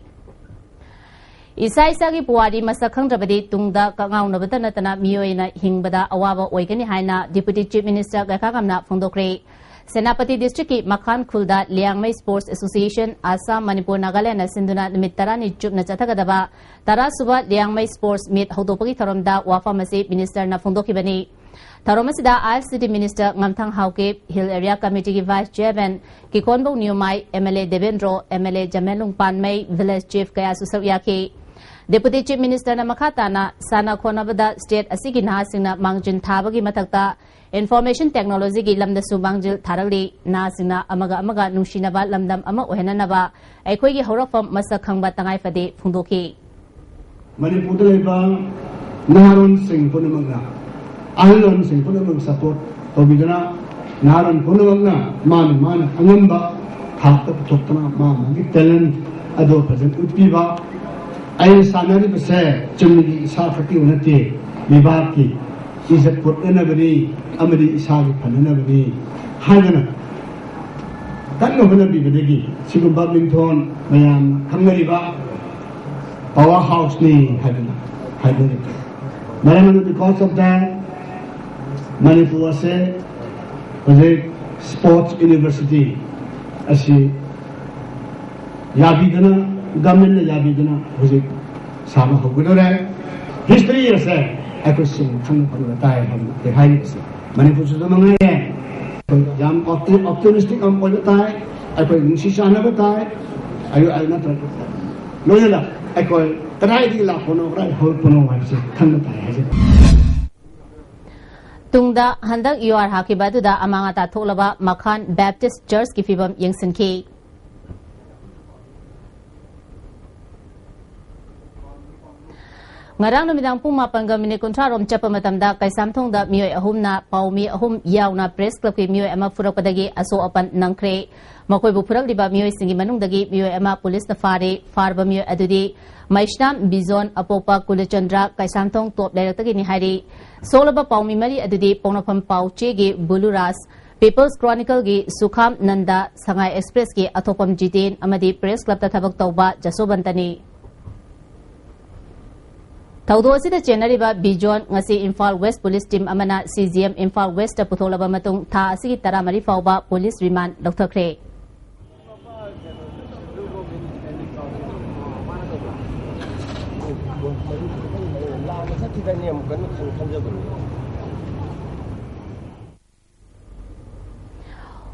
ꯏꯁꯥ ꯏꯁꯥꯒꯤ ꯄꯨꯋꯥꯔꯤ ꯃꯁꯛ ꯈꯪꯗ꯭ꯔꯕꯗꯤ ꯇꯨꯡꯗ ꯀꯛꯉꯥꯎꯅꯕꯇ ꯅꯠꯇꯅ ꯃꯤꯑꯣꯏꯅ ꯍꯤꯡꯕꯗ ꯑꯋꯥꯕ ꯑꯣꯏꯒꯅꯤ ꯍꯥꯏꯅ Deputy Chief Minister ꯒꯥꯏꯈꯥꯉꯝꯅ ꯐꯣꯡꯗꯣꯛꯈ꯭ꯔꯦ꯫ ꯁꯦꯅꯥꯄꯇꯤ ꯗꯤꯁꯇ꯭ꯔꯤꯛꯀꯤ ꯃꯈꯥꯟ ꯈꯨꯜꯗ ꯂꯤꯌꯥꯡꯃꯩ Sports Association, ꯑꯁꯥꯝ, ꯃꯅꯤꯄꯨꯔ, ꯅꯥꯒꯥꯂꯦꯟꯅ ꯁꯤꯟꯗꯨꯅ ꯅꯨꯃꯤꯠ ꯇꯔꯥꯅꯤ ꯆꯨꯞꯅ ꯆꯠꯊꯒꯗꯕ ꯇꯔꯥꯁꯨꯕ ꯂꯤꯌꯥꯡꯃꯩ Sports Meet ꯍꯧꯗꯣꯛꯄꯒꯤ ꯊꯧꯔꯝꯗ ꯋꯥꯐꯝ ꯑꯁꯤ ꯃꯤꯅꯤꯁꯇꯔꯅ ꯐꯣꯡꯗꯣꯛꯈꯤꯕꯅꯤ꯫ ꯊꯧꯔꯝ ꯑꯁꯤꯗ I C T Minister ꯉꯝꯊꯪ Haokip, Hill Area Committeeꯒꯤ Vice Chairman ꯀꯤꯀꯣꯟꯕꯧ ꯅꯤꯌꯨꯃꯥꯏ, M L A Devendro, M L A ꯖꯃꯦꯟꯂꯨꯡ ꯄꯥꯟꯃꯩ, Village Chief ꯀꯌꯥꯁꯨ ꯁꯔꯨꯛ ꯌꯥꯈꯤ꯫ Deputy Chief Ministerꯅ ꯃꯈꯥ ꯇꯥꯅ ꯁꯥꯟꯅ ꯈꯣꯠꯅꯕꯗ state ꯑꯁꯤꯒꯤ ꯅꯍꯥꯁꯤꯡꯅ ꯃꯥꯡꯖꯤꯜ ꯊꯥꯕꯒꯤ ꯃꯊꯛꯇ Information Technologyꯒꯤ ꯂꯝꯗꯁꯨ ꯃꯥꯡꯖꯤꯜ ꯊꯥꯔꯛꯂꯤ꯫ ꯅꯍꯥꯁꯤꯡꯅ ꯑꯃꯒ ꯑꯃꯒ ꯅꯨꯡꯁꯤꯅꯕ ꯂꯝꯗꯝ ꯑꯃ ꯑꯣꯏꯍꯟꯅꯅꯕ ꯑꯩꯈꯣꯏꯒꯤ ꯍꯧꯔꯛꯐꯝ ꯃꯁꯛ ꯈꯪꯕ ꯇꯉꯥꯏ ꯐꯗꯦ ꯐꯣꯡꯗꯣꯛꯈꯤ꯫ ꯃꯅꯤꯄꯨꯔꯗ ꯂꯩꯕ ꯅꯍꯥꯔꯣꯜꯁꯤꯡ ꯄꯨꯝꯅꯃꯛꯅ ꯑꯍꯜ ꯂꯃꯟꯁꯤꯡ ꯄꯨꯝꯅꯃꯛ ꯁꯄꯣꯔꯠ ꯇꯧꯕꯤꯗꯨꯅ, ꯅꯍꯥꯔꯣꯜ ꯄꯨꯝꯅꯃꯛꯅ ꯃꯥꯅ ꯃꯥꯅ ꯑꯉꯝꯕ ꯊꯥꯛꯇ ꯄꯨꯊꯣꯛꯇꯨꯅ ꯃꯥ ꯃꯥꯒꯤ ꯇꯦꯂꯦꯟ ꯑꯗꯨ ꯐꯖꯅ ꯎꯠꯄꯤꯕ꯫ ꯑꯩꯅ ꯁꯥꯟꯅꯔꯤꯕꯁꯦ ꯆꯨꯝꯅꯒꯤ ꯏꯁꯥ ꯈꯛꯀꯤ ꯅꯠꯇꯦ, ꯂꯩꯕꯥꯛꯀꯤ ꯏꯖꯠ ꯄꯨꯔꯛꯅꯅꯕꯅꯤ ꯑꯃꯗꯤ ꯏꯁꯥꯒꯤ ꯐꯅꯅꯕꯅꯤ ꯍꯥꯏꯗꯅ ꯀꯟꯅ ꯍꯣꯠꯅꯕꯤꯕꯗꯒꯤ ꯁꯤꯒꯨꯝꯕ ꯃꯤꯡꯊꯣꯟ ꯃꯌꯥꯝꯅ ꯈꯪꯅꯔꯤꯕ ꯄꯋꯥꯔ ꯍꯥꯎꯁꯅꯤ ꯍꯥꯏꯗꯅ ꯍꯥꯏꯅꯔꯤ꯫ ꯃꯔꯝ ꯑꯗꯨꯅ because of that ꯃꯅꯤꯄꯨꯔ ꯑꯁꯦ ꯍꯧꯖꯤꯛ ꯁ꯭ꯄꯣꯔꯠꯁ ꯌꯨꯅꯤꯚꯔꯁꯤꯇꯤ ꯑꯁꯤ ꯌꯥꯕꯤꯗꯅ, ꯒꯚꯔꯟꯃꯦꯟꯠꯅ ꯌꯥꯕꯤꯗꯅ ꯍꯧꯖꯤꯛ ꯁꯥꯕ ꯍꯧꯒꯗꯧꯔꯦ꯫ ꯍꯤꯁꯇ꯭ꯔꯤ ꯑꯁꯦ ꯑꯩꯈꯣꯏ ꯁꯦꯡꯅ ꯈꯪꯕ ꯐꯪꯕ ꯇꯥꯏ ꯍꯥꯏꯕ ꯑꯩ ꯍꯥꯏꯔꯤꯕꯁꯦ꯫ ꯃꯅꯤꯄꯨꯔꯁꯤꯗ ꯃꯉꯥꯏꯔꯦ ꯑꯩꯈꯣꯏ ꯌꯥꯝ ꯑꯣꯞꯇꯤꯃꯤꯁꯇꯤꯛ ꯑꯃ ꯑꯣꯏꯕ ꯇꯥꯏ, ꯑꯩꯈꯣꯏ ꯅꯨꯡꯁꯤ ꯆꯥꯟꯅꯕ ꯇꯥꯏ꯫ ꯑꯗꯨ ꯑꯗꯨ ꯅꯠꯇ꯭ꯔꯒ ꯂꯣꯏꯅꯅ ꯑꯩꯈꯣꯏ ꯀꯗꯥꯏꯗꯒꯤ ꯂꯥꯛꯄꯅꯣ, ꯀꯗꯥꯏ ꯍꯧꯔꯛꯄꯅꯣ ꯍꯥꯏꯕꯁꯤ ꯈꯪꯕ ꯇꯥꯏ ꯍꯥꯏꯖꯅꯤꯡꯏ꯫ ꯇꯨꯡꯗ ꯍꯟꯗꯛ ꯌꯨ ꯑꯥꯔ ꯍꯥꯈꯤꯕ ꯑꯗꯨꯗ ꯑꯃꯥꯡ ꯑꯇꯥ ꯊꯣꯛꯂꯕ ꯃꯈꯥꯟ ꯕꯦꯞꯇꯤꯁ ꯆꯔꯆꯀꯤ ꯐꯤꯕꯝ ꯌꯦꯡꯁꯤꯟꯈꯤ꯫ ꯉꯔꯥꯡ ꯅꯨꯃꯤꯗꯥꯡ ꯄꯨꯡ ꯃꯥꯄꯟꯒ ꯃꯤꯅꯤꯠ ꯀꯨꯟꯊ꯭ꯔꯥ ꯔꯣꯝ ꯆꯠꯄ ꯃꯇꯝꯗ ꯀꯩꯁꯥꯝꯊꯣꯡꯗ ꯃꯤꯑꯣꯏ ꯑꯍꯨꯝꯅ ꯄꯥꯎꯃꯤ ꯑꯍꯨꯝ ꯌꯥꯎꯅ ꯄ꯭ꯔꯦꯁ ꯀ꯭ꯂꯕꯀꯤ ꯃꯤꯑꯣꯏ ꯑꯃ ꯐꯨꯔꯛꯄꯗꯒꯤ ꯑꯁꯣꯛ ꯑꯄꯟ ꯅꯪꯈ꯭ꯔꯦ꯫ ꯃꯈꯣꯏꯕꯨ ꯐꯨꯔꯛꯂꯤꯕ ꯃꯤꯑꯣꯏꯁꯤꯡꯒꯤ ꯃꯅꯨꯡꯗꯒꯤ ꯃꯤꯑꯣꯏ ꯑꯃ ꯄꯨꯂꯤꯁꯅ ꯐꯥꯔꯦ꯫ ꯐꯥꯔꯕ ꯃꯤꯑꯣꯏ ꯑꯗꯨꯗꯤ ꯃꯩꯁꯅꯥꯝ ꯕꯤꯖꯣꯟ, ꯑꯄꯣꯛꯄ ꯀꯨꯂꯆꯟꯗ꯭ꯔ, ꯀꯩꯁꯥꯝꯊꯣꯡ ꯇꯣꯞ ꯂꯩꯔꯛꯇꯒꯤꯅꯤ ꯍꯥꯏꯔꯤ꯫ ꯁꯣꯛꯂꯕ ꯄꯥꯎꯃꯤ ꯃꯔꯤ ꯑꯗꯨꯗꯤ ꯄꯣꯛꯅꯐꯝ ꯄꯥꯎꯆꯦꯒꯤ ꯕꯨꯂꯨꯔꯥꯖ, ꯄꯤꯄꯜꯁ ꯀ꯭ꯔꯣꯅꯤꯀꯜꯒꯤ ꯁꯨꯈꯥꯝ ꯅꯟꯗ, ꯁꯉꯥꯏ ꯑꯦꯛꯁꯄ꯭ꯔꯦꯁꯀꯤ ꯑꯊꯣꯛꯄꯝ ꯖꯤꯇꯦꯟ ꯑꯃꯗꯤ ꯄ꯭ꯔꯦꯁ ꯀ꯭ꯂꯕꯇ ꯊꯕꯛ ꯇꯧꯕ ꯖꯁꯣꯕꯟꯇꯅꯤ꯫ ꯊꯧꯗꯣꯛ ꯑꯁꯤꯗ ꯆꯦꯟꯅꯔꯤꯕ ꯕꯤꯖꯣꯟ ꯉꯁꯤ ꯏꯝꯐꯥꯜ ꯋꯦꯁ ꯄꯨꯂꯤꯁ ꯇꯤꯝ ꯑꯃꯅ C G M Imphal west ꯄꯨꯊꯣꯛꯂꯕ ꯃꯇꯨꯡ ꯊꯥ ꯑꯁꯤꯒꯤ ꯇꯔꯥꯃꯔꯤ ꯐꯥꯎꯕ ꯄꯨꯂꯤꯁ ꯔꯤꯃꯥꯟ ꯂꯧꯊꯈ꯭ꯔꯦ꯫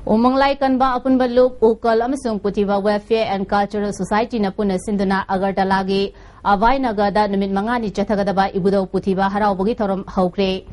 ꯎꯃꯪꯂꯥꯏ ꯀꯟꯕ ꯑꯄꯨꯟꯕ ꯂꯨꯞ, ꯎꯀꯜ ꯑꯃꯁꯨꯡ ꯄꯨꯊꯤꯕ Welfare and Cultural Society ꯅ ꯄꯨꯟꯅ ꯁꯤꯟꯗꯨꯅ ꯑꯒꯔꯇꯂꯥꯒꯤ ꯑꯚꯥꯏ ꯅꯒꯔꯗ ꯅꯨꯃꯤꯠ ꯃꯉꯥꯅꯤ ꯆꯠꯊꯒꯗꯕ ꯏꯕꯨꯙꯧ ꯄꯨꯊꯤꯕ ꯍꯔꯥꯎꯕꯒꯤ ꯊꯧꯔꯝ ꯍꯧꯈ꯭ꯔꯦ꯫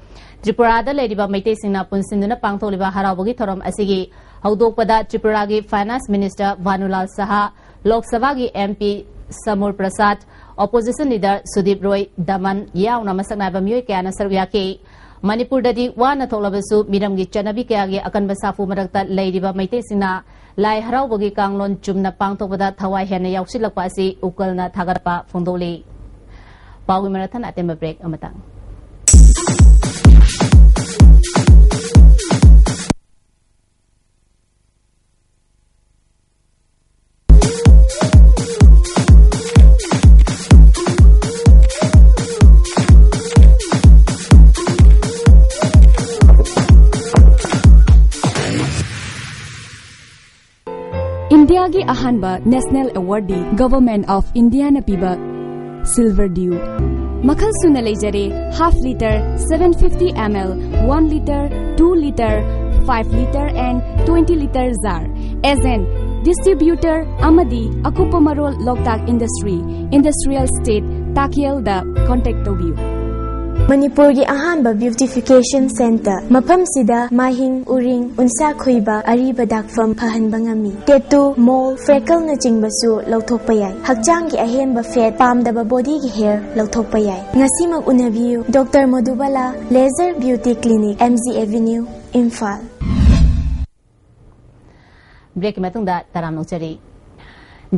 ꯇ꯭ꯔꯤꯄꯨꯔꯥꯗ ꯂꯩꯔꯤꯕ ꯃꯩꯇꯩꯁꯤꯡꯅ ꯄꯨꯟꯁꯤꯟꯗꯨꯅ ꯄꯥꯡꯊꯣꯛꯂꯤꯕ ꯍꯔꯥꯎꯕꯒꯤ ꯊꯧꯔꯝ ꯑꯁꯤꯒꯤ ꯍꯧꯗꯣꯛꯄꯗ ꯇ꯭ꯔꯤꯄꯨꯔꯥꯒꯤ Finance Minister ꯚꯥꯅꯨꯂꯥꯜ ꯁꯍꯥ, ꯂꯣꯛ ꯁꯚꯥꯒꯤ M P ꯁꯃꯨꯔ ꯄ꯭ꯔꯁꯥꯗ, Opposition Leader ꯁꯨꯗꯤꯞ ꯔꯣꯏ ꯗꯃꯟ ꯌꯥꯎꯅ ꯃꯁꯛ ꯅꯥꯏꯕ ꯃꯤꯑꯣꯏ ꯀꯌꯥꯅ ꯁꯔꯨꯛ ꯌꯥꯈꯤ꯫ ꯃꯅꯤꯄꯨꯔꯗꯗꯤ ꯋꯥꯅ ꯊꯣꯛꯂꯕꯁꯨ ꯃꯤꯔꯝꯒꯤ ꯆꯠꯅꯕꯤ ꯀꯌꯥꯒꯤ ꯑꯀꯟꯕ ꯁꯥꯐꯨ ꯃꯔꯛꯇ ꯂꯩꯔꯤꯕ ꯃꯩꯇꯩꯁꯤꯡꯅ ꯂꯥꯏ ꯍꯔꯥꯎꯕꯒꯤ ꯀꯥꯡꯂꯣꯟ ꯆꯨꯝꯅ ꯄꯥꯡꯊꯣꯛꯄꯗ ꯊꯋꯥꯏ ꯍꯦꯟꯅ ꯌꯥꯎꯁꯤꯜꯂꯛꯄ ꯑꯁꯤ ꯎꯀꯜꯅ ꯊꯥꯒꯠꯄ ꯐꯣꯡꯗꯣꯛꯂꯤ꯫ ꯄꯥꯎꯒꯤ ꯃꯔꯛ ꯊꯠꯅ ꯑꯇꯦꯟꯕ break ꯑꯃꯇꯪ꯫ ꯏꯟꯗꯤꯌꯥꯒꯤ ꯑꯍꯥꯟꯕ national awardꯗꯤ Government of Indiaꯅ ꯄꯤꯕ Silver Dew꯫ ꯃꯈꯜ ꯁꯨꯅ ꯂꯩꯖꯔꯦ: half litre, seven fifty ml, one litre, two litre, five litre and twenty litre jar꯫ Agent, distributor ꯑꯃꯗꯤ ꯑꯀꯨꯞꯄ ꯃꯔꯣꯜ ꯂꯣꯛꯇꯥꯛ Industry, Industrial Estate, ꯇꯥꯈꯦꯜꯗ contact ꯇꯧꯕꯤꯌꯨ꯫ ꯃꯅꯤꯄꯨꯔꯒꯤ ꯑꯍꯥꯟꯕ beautification centre꯫ ꯃꯐꯝꯁꯤꯗ ꯃꯥꯏꯍꯤꯡ, ꯎꯔꯤꯡ, ꯎꯟꯁꯥ ꯈꯨꯏꯕ, ꯑꯔꯤꯕ ꯗꯥꯛꯐꯝ ꯐꯍꯟꯕ ꯉꯝꯃꯤ꯫ Tattoo, mole, freckleꯅꯆꯤꯡꯕꯁꯨ ꯂꯧꯊꯣꯛꯄ ꯌꯥꯏ꯫ ꯍꯛꯆꯥꯡꯒꯤ ꯑꯍꯦꯟꯕ fat, ꯄꯥꯝꯗꯕ bodyꯒꯤ hair ꯂꯧꯊꯣꯛꯄ ꯌꯥꯏ꯫ ꯉꯁꯤꯃꯛ ꯎꯅꯕꯤꯌꯨ꯫ Doctor Madhubala, Laser Beauty Clinic, M G Avenue, Imphal. Breakꯀꯤ ꯃꯇꯨꯡꯗ ꯇꯔꯥꯝꯅ ꯑꯣꯛꯆꯔꯤ꯫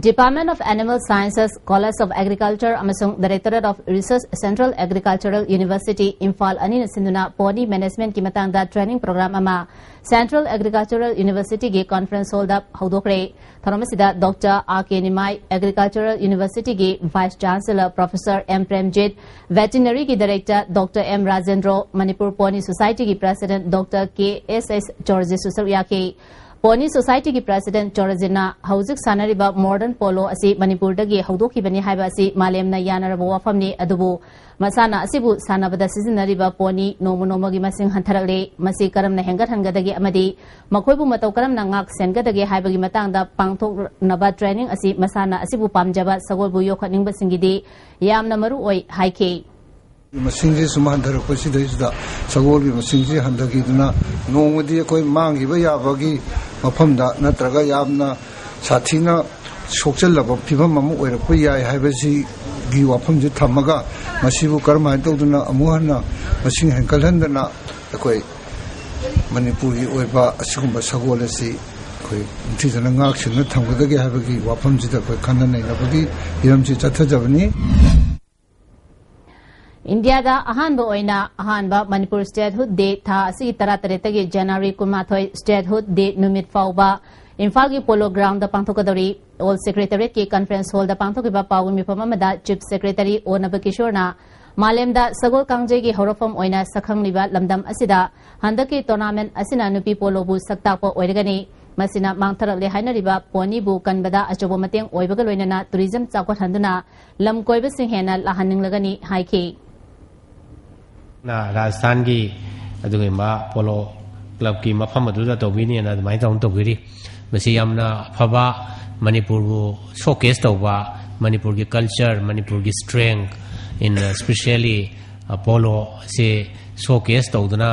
Department of Animal Sciences, College of Agriculture ꯑꯃꯁꯨꯡ Directorate of Research, Central Agricultural University, Imphal ꯑꯅꯤꯅ ꯁꯤꯟꯗꯨꯅ pony managementꯀꯤ ꯃꯇꯥꯡꯗ training program ꯑꯃ Central Agricultural Universityꯒꯤ conference hallꯗ ꯍꯧꯗꯣꯛꯈ꯭ꯔꯦ꯫ ꯊꯧꯔꯝ ꯑꯁꯤꯗ Doctor R K ꯅꯤꯃꯥꯏ, Agricultural Universityꯒꯤ Vice Chancellor Professor M Premjit, Veterinaryꯒꯤ Director Doctor M Rajendro, Manipur Pony Societyꯒꯤ President Doctor K S S ꯖꯣꯔꯖꯤꯁꯁꯨ ꯁꯔꯨꯛ ꯌꯥꯈꯤ꯫ Pony Societyꯒꯤ President ꯖꯣꯔꯖꯤꯅ ꯍꯧꯖꯤꯛ ꯁꯥꯟꯅꯔꯤꯕ modern polo ꯑꯁꯤ ꯃꯅꯤꯄꯨꯔꯗꯒꯤ ꯍꯧꯗꯣꯛꯈꯤꯕꯅꯤ ꯍꯥꯏꯕ ꯑꯁꯤ ꯃꯥꯂꯦꯝꯅ ꯌꯥꯅꯔꯕ ꯋꯥꯐꯝꯅꯤ, ꯑꯗꯨꯕꯨ ꯃꯁꯥꯟꯅ ꯑꯁꯤꯕꯨ ꯁꯥꯟꯅꯕꯗ ꯁꯤꯖꯤꯟꯅꯔꯤꯕ pony ꯅꯣꯡꯃ ꯅꯣꯡꯃꯒꯤ ꯃꯁꯤꯡ ꯍꯟꯊꯔꯛꯂꯦ꯫ ꯃꯁꯤ ꯀꯔꯝꯅ ꯍꯦꯟꯒꯠꯍꯟꯒꯗꯒꯦ ꯑꯃꯗꯤ ꯃꯈꯣꯏꯕꯨ ꯃꯇꯧ ꯀꯔꯝꯅ ꯉꯥꯛ ꯁꯦꯟꯒꯗꯒꯦ ꯍꯥꯏꯕꯒꯤ ꯃꯇꯥꯡꯗ ꯄꯥꯡꯊꯣꯛꯅꯕ training ꯑꯁꯤ ꯃꯁꯥꯟꯅ ꯑꯁꯤꯕꯨ ꯄꯥꯝꯖꯕ ꯁꯒꯣꯜꯕꯨ ꯌꯣꯛꯈꯠꯅꯤꯡꯕꯁꯤꯡꯒꯤꯗꯤ ꯌꯥꯝꯅ ꯃꯔꯨ ꯑꯣꯏ ꯍꯥꯏꯈꯤ꯫ ꯃꯁꯤꯡꯁꯤ ꯁꯨꯝ ꯍꯟꯊꯔꯛꯄꯁꯤꯗꯩꯁꯤꯗ ꯁꯒꯣꯜꯒꯤ ꯃꯁꯤꯡꯁꯤ ꯍꯟꯊꯈꯤꯗꯨꯅ ꯅꯣꯡꯃꯗꯤ ꯑꯩꯈꯣꯏ ꯃꯥꯡꯈꯤꯕ ꯌꯥꯕꯒꯤ ꯃꯐꯝꯗ ꯅꯠꯇ꯭ꯔꯒ ꯌꯥꯝꯅ ꯁꯥꯊꯤꯅ ꯁꯣꯛꯆꯜꯂꯕ ꯐꯤꯕꯝ ꯑꯃ ꯑꯣꯏꯔꯛꯄ ꯌꯥꯏ ꯍꯥꯏꯕꯁꯤꯒꯤ ꯋꯥꯐꯝꯁꯤ ꯊꯝꯃꯒ, ꯃꯁꯤꯕꯨ ꯀꯔꯝꯍꯥꯏꯅ ꯇꯧꯗꯨꯅ ꯑꯃꯨꯛ ꯍꯟꯅ ꯃꯁꯤꯡ ꯍꯦꯟꯒꯠꯍꯟꯗꯅ ꯑꯩꯈꯣꯏ ꯃꯅꯤꯄꯨꯔꯒꯤ ꯑꯣꯏꯕ ꯑꯁꯤꯒꯨꯝꯕ ꯁꯒꯣꯜ ꯑꯁꯤ ꯑꯩꯈꯣꯏ ꯅꯤꯡꯊꯤꯖꯅ ꯉꯥꯛ ꯁꯦꯟꯅ ꯊꯝꯒꯗꯒꯦ ꯍꯥꯏꯕꯒꯤ ꯋꯥꯐꯝꯁꯤꯗ ꯑꯩꯈꯣꯏ ꯈꯟꯅ ꯅꯩꯅꯕꯒꯤ ꯍꯤꯔꯝꯁꯤ ꯆꯠꯊꯖꯕꯅꯤ꯫ ꯏꯟꯗꯤꯌꯥꯗ ꯑꯍꯥꯟꯕ ꯑꯣꯏꯅ ꯑꯍꯥꯟꯕ ꯃꯅꯤꯄꯨꯔ ꯁ꯭ꯇꯦꯠꯍꯨꯗ ꯗꯦ ꯊꯥ ꯑꯁꯤꯒꯤ ꯇꯔꯥꯇꯔꯦꯠꯇꯒꯤ ꯖꯅꯋꯥꯔꯤ ꯀꯨꯟꯃꯥꯊꯣꯏ ꯁ꯭ꯇꯦꯠꯍꯨꯗ ꯗꯦ ꯅꯨꯃꯤꯠ ꯐꯥꯎꯕ ꯏꯝꯐꯥꯜꯒꯤ ꯄꯣꯂꯣ ꯒ꯭ꯔꯥꯎꯟꯗ ꯄꯥꯡꯊꯣꯛꯀꯗꯧꯔꯤ꯫ ꯑꯣꯜ ꯁꯦꯀ꯭ꯔꯦꯇꯔꯤꯌꯦꯠꯀꯤ ꯀꯟꯐꯔꯦꯟꯁ ꯍꯣꯜꯗ ꯄꯥꯡꯊꯣꯛꯈꯤꯕ ꯄꯥꯎꯒꯤ ꯃꯤꯐꯝ ꯑꯃꯗ ꯆꯤꯐ ꯁꯦꯀ꯭ꯔꯦꯇꯔꯤ ꯑꯣ ꯅꯕꯀꯤꯁꯣꯔꯅ ꯃꯥꯂꯦꯝꯗ ꯁꯒꯣꯜ ꯀꯥꯡꯖꯩꯒꯤ ꯍꯧꯔꯛꯐꯝ ꯑꯣꯏꯅ ꯁꯛꯈꯪꯂꯤꯕ ꯂꯝꯗꯝ ꯑꯁꯤꯗ ꯍꯟꯗꯛꯀꯤ ꯇꯣꯔꯅꯥꯃꯦꯟꯠ ꯑꯁꯤꯅ ꯅꯨꯄꯤ ꯄꯣꯂꯣꯕꯨ ꯁꯛ ꯇꯥꯛꯄ ꯑꯣꯏꯔꯒꯅꯤ꯫ ꯃꯁꯤꯅ ꯃꯥꯡꯊꯔꯛꯂꯦ ꯍꯥꯏꯅꯔꯤꯕ ꯄꯣꯅꯤꯕꯨ ꯀꯟꯕꯗ ꯑꯆꯧꯕ ꯃꯇꯦꯡ ꯑꯣꯏꯕꯒ ꯂꯣꯏꯅꯅ ꯇꯨꯔꯤꯖꯝ ꯆꯥꯎꯈꯠꯍꯟꯗꯨꯅ ꯂꯝ ꯀꯣꯏꯕꯁꯤꯡ ꯍꯦꯟꯅ ꯂꯥꯛꯍꯟꯅꯤꯡꯂꯒꯅꯤ ꯍꯥꯏꯈꯤ꯫ ꯅ ꯔꯥꯖꯁꯊꯥꯟꯒꯤ ꯑꯗꯨꯒꯨꯝꯕ ꯄꯣꯂꯣ ꯀ꯭ꯂꯕꯀꯤ ꯃꯐꯝ ꯑꯗꯨꯗ ꯇꯧꯕꯤꯅꯦꯅ ꯑꯗꯨꯃꯥꯏꯅ ꯇꯧꯅ ꯇꯧꯕꯤꯔꯤ꯫ ꯃꯁꯤ ꯌꯥꯝꯅ ꯑꯐꯕ, ꯃꯅꯤꯄꯨꯔꯕꯨ ꯁꯣꯀꯦꯁ ꯇꯧꯕ, ꯃꯅꯤꯄꯨꯔꯒꯤ ꯀꯜꯆꯔ, ꯃꯅꯤꯄꯨꯔꯒꯤ ꯁ꯭ꯇ꯭ꯔꯦꯡ, in specially ꯄꯣꯂꯣ ꯑꯁꯤ ꯁꯣꯀꯦꯁ ꯇꯧꯗꯨꯅ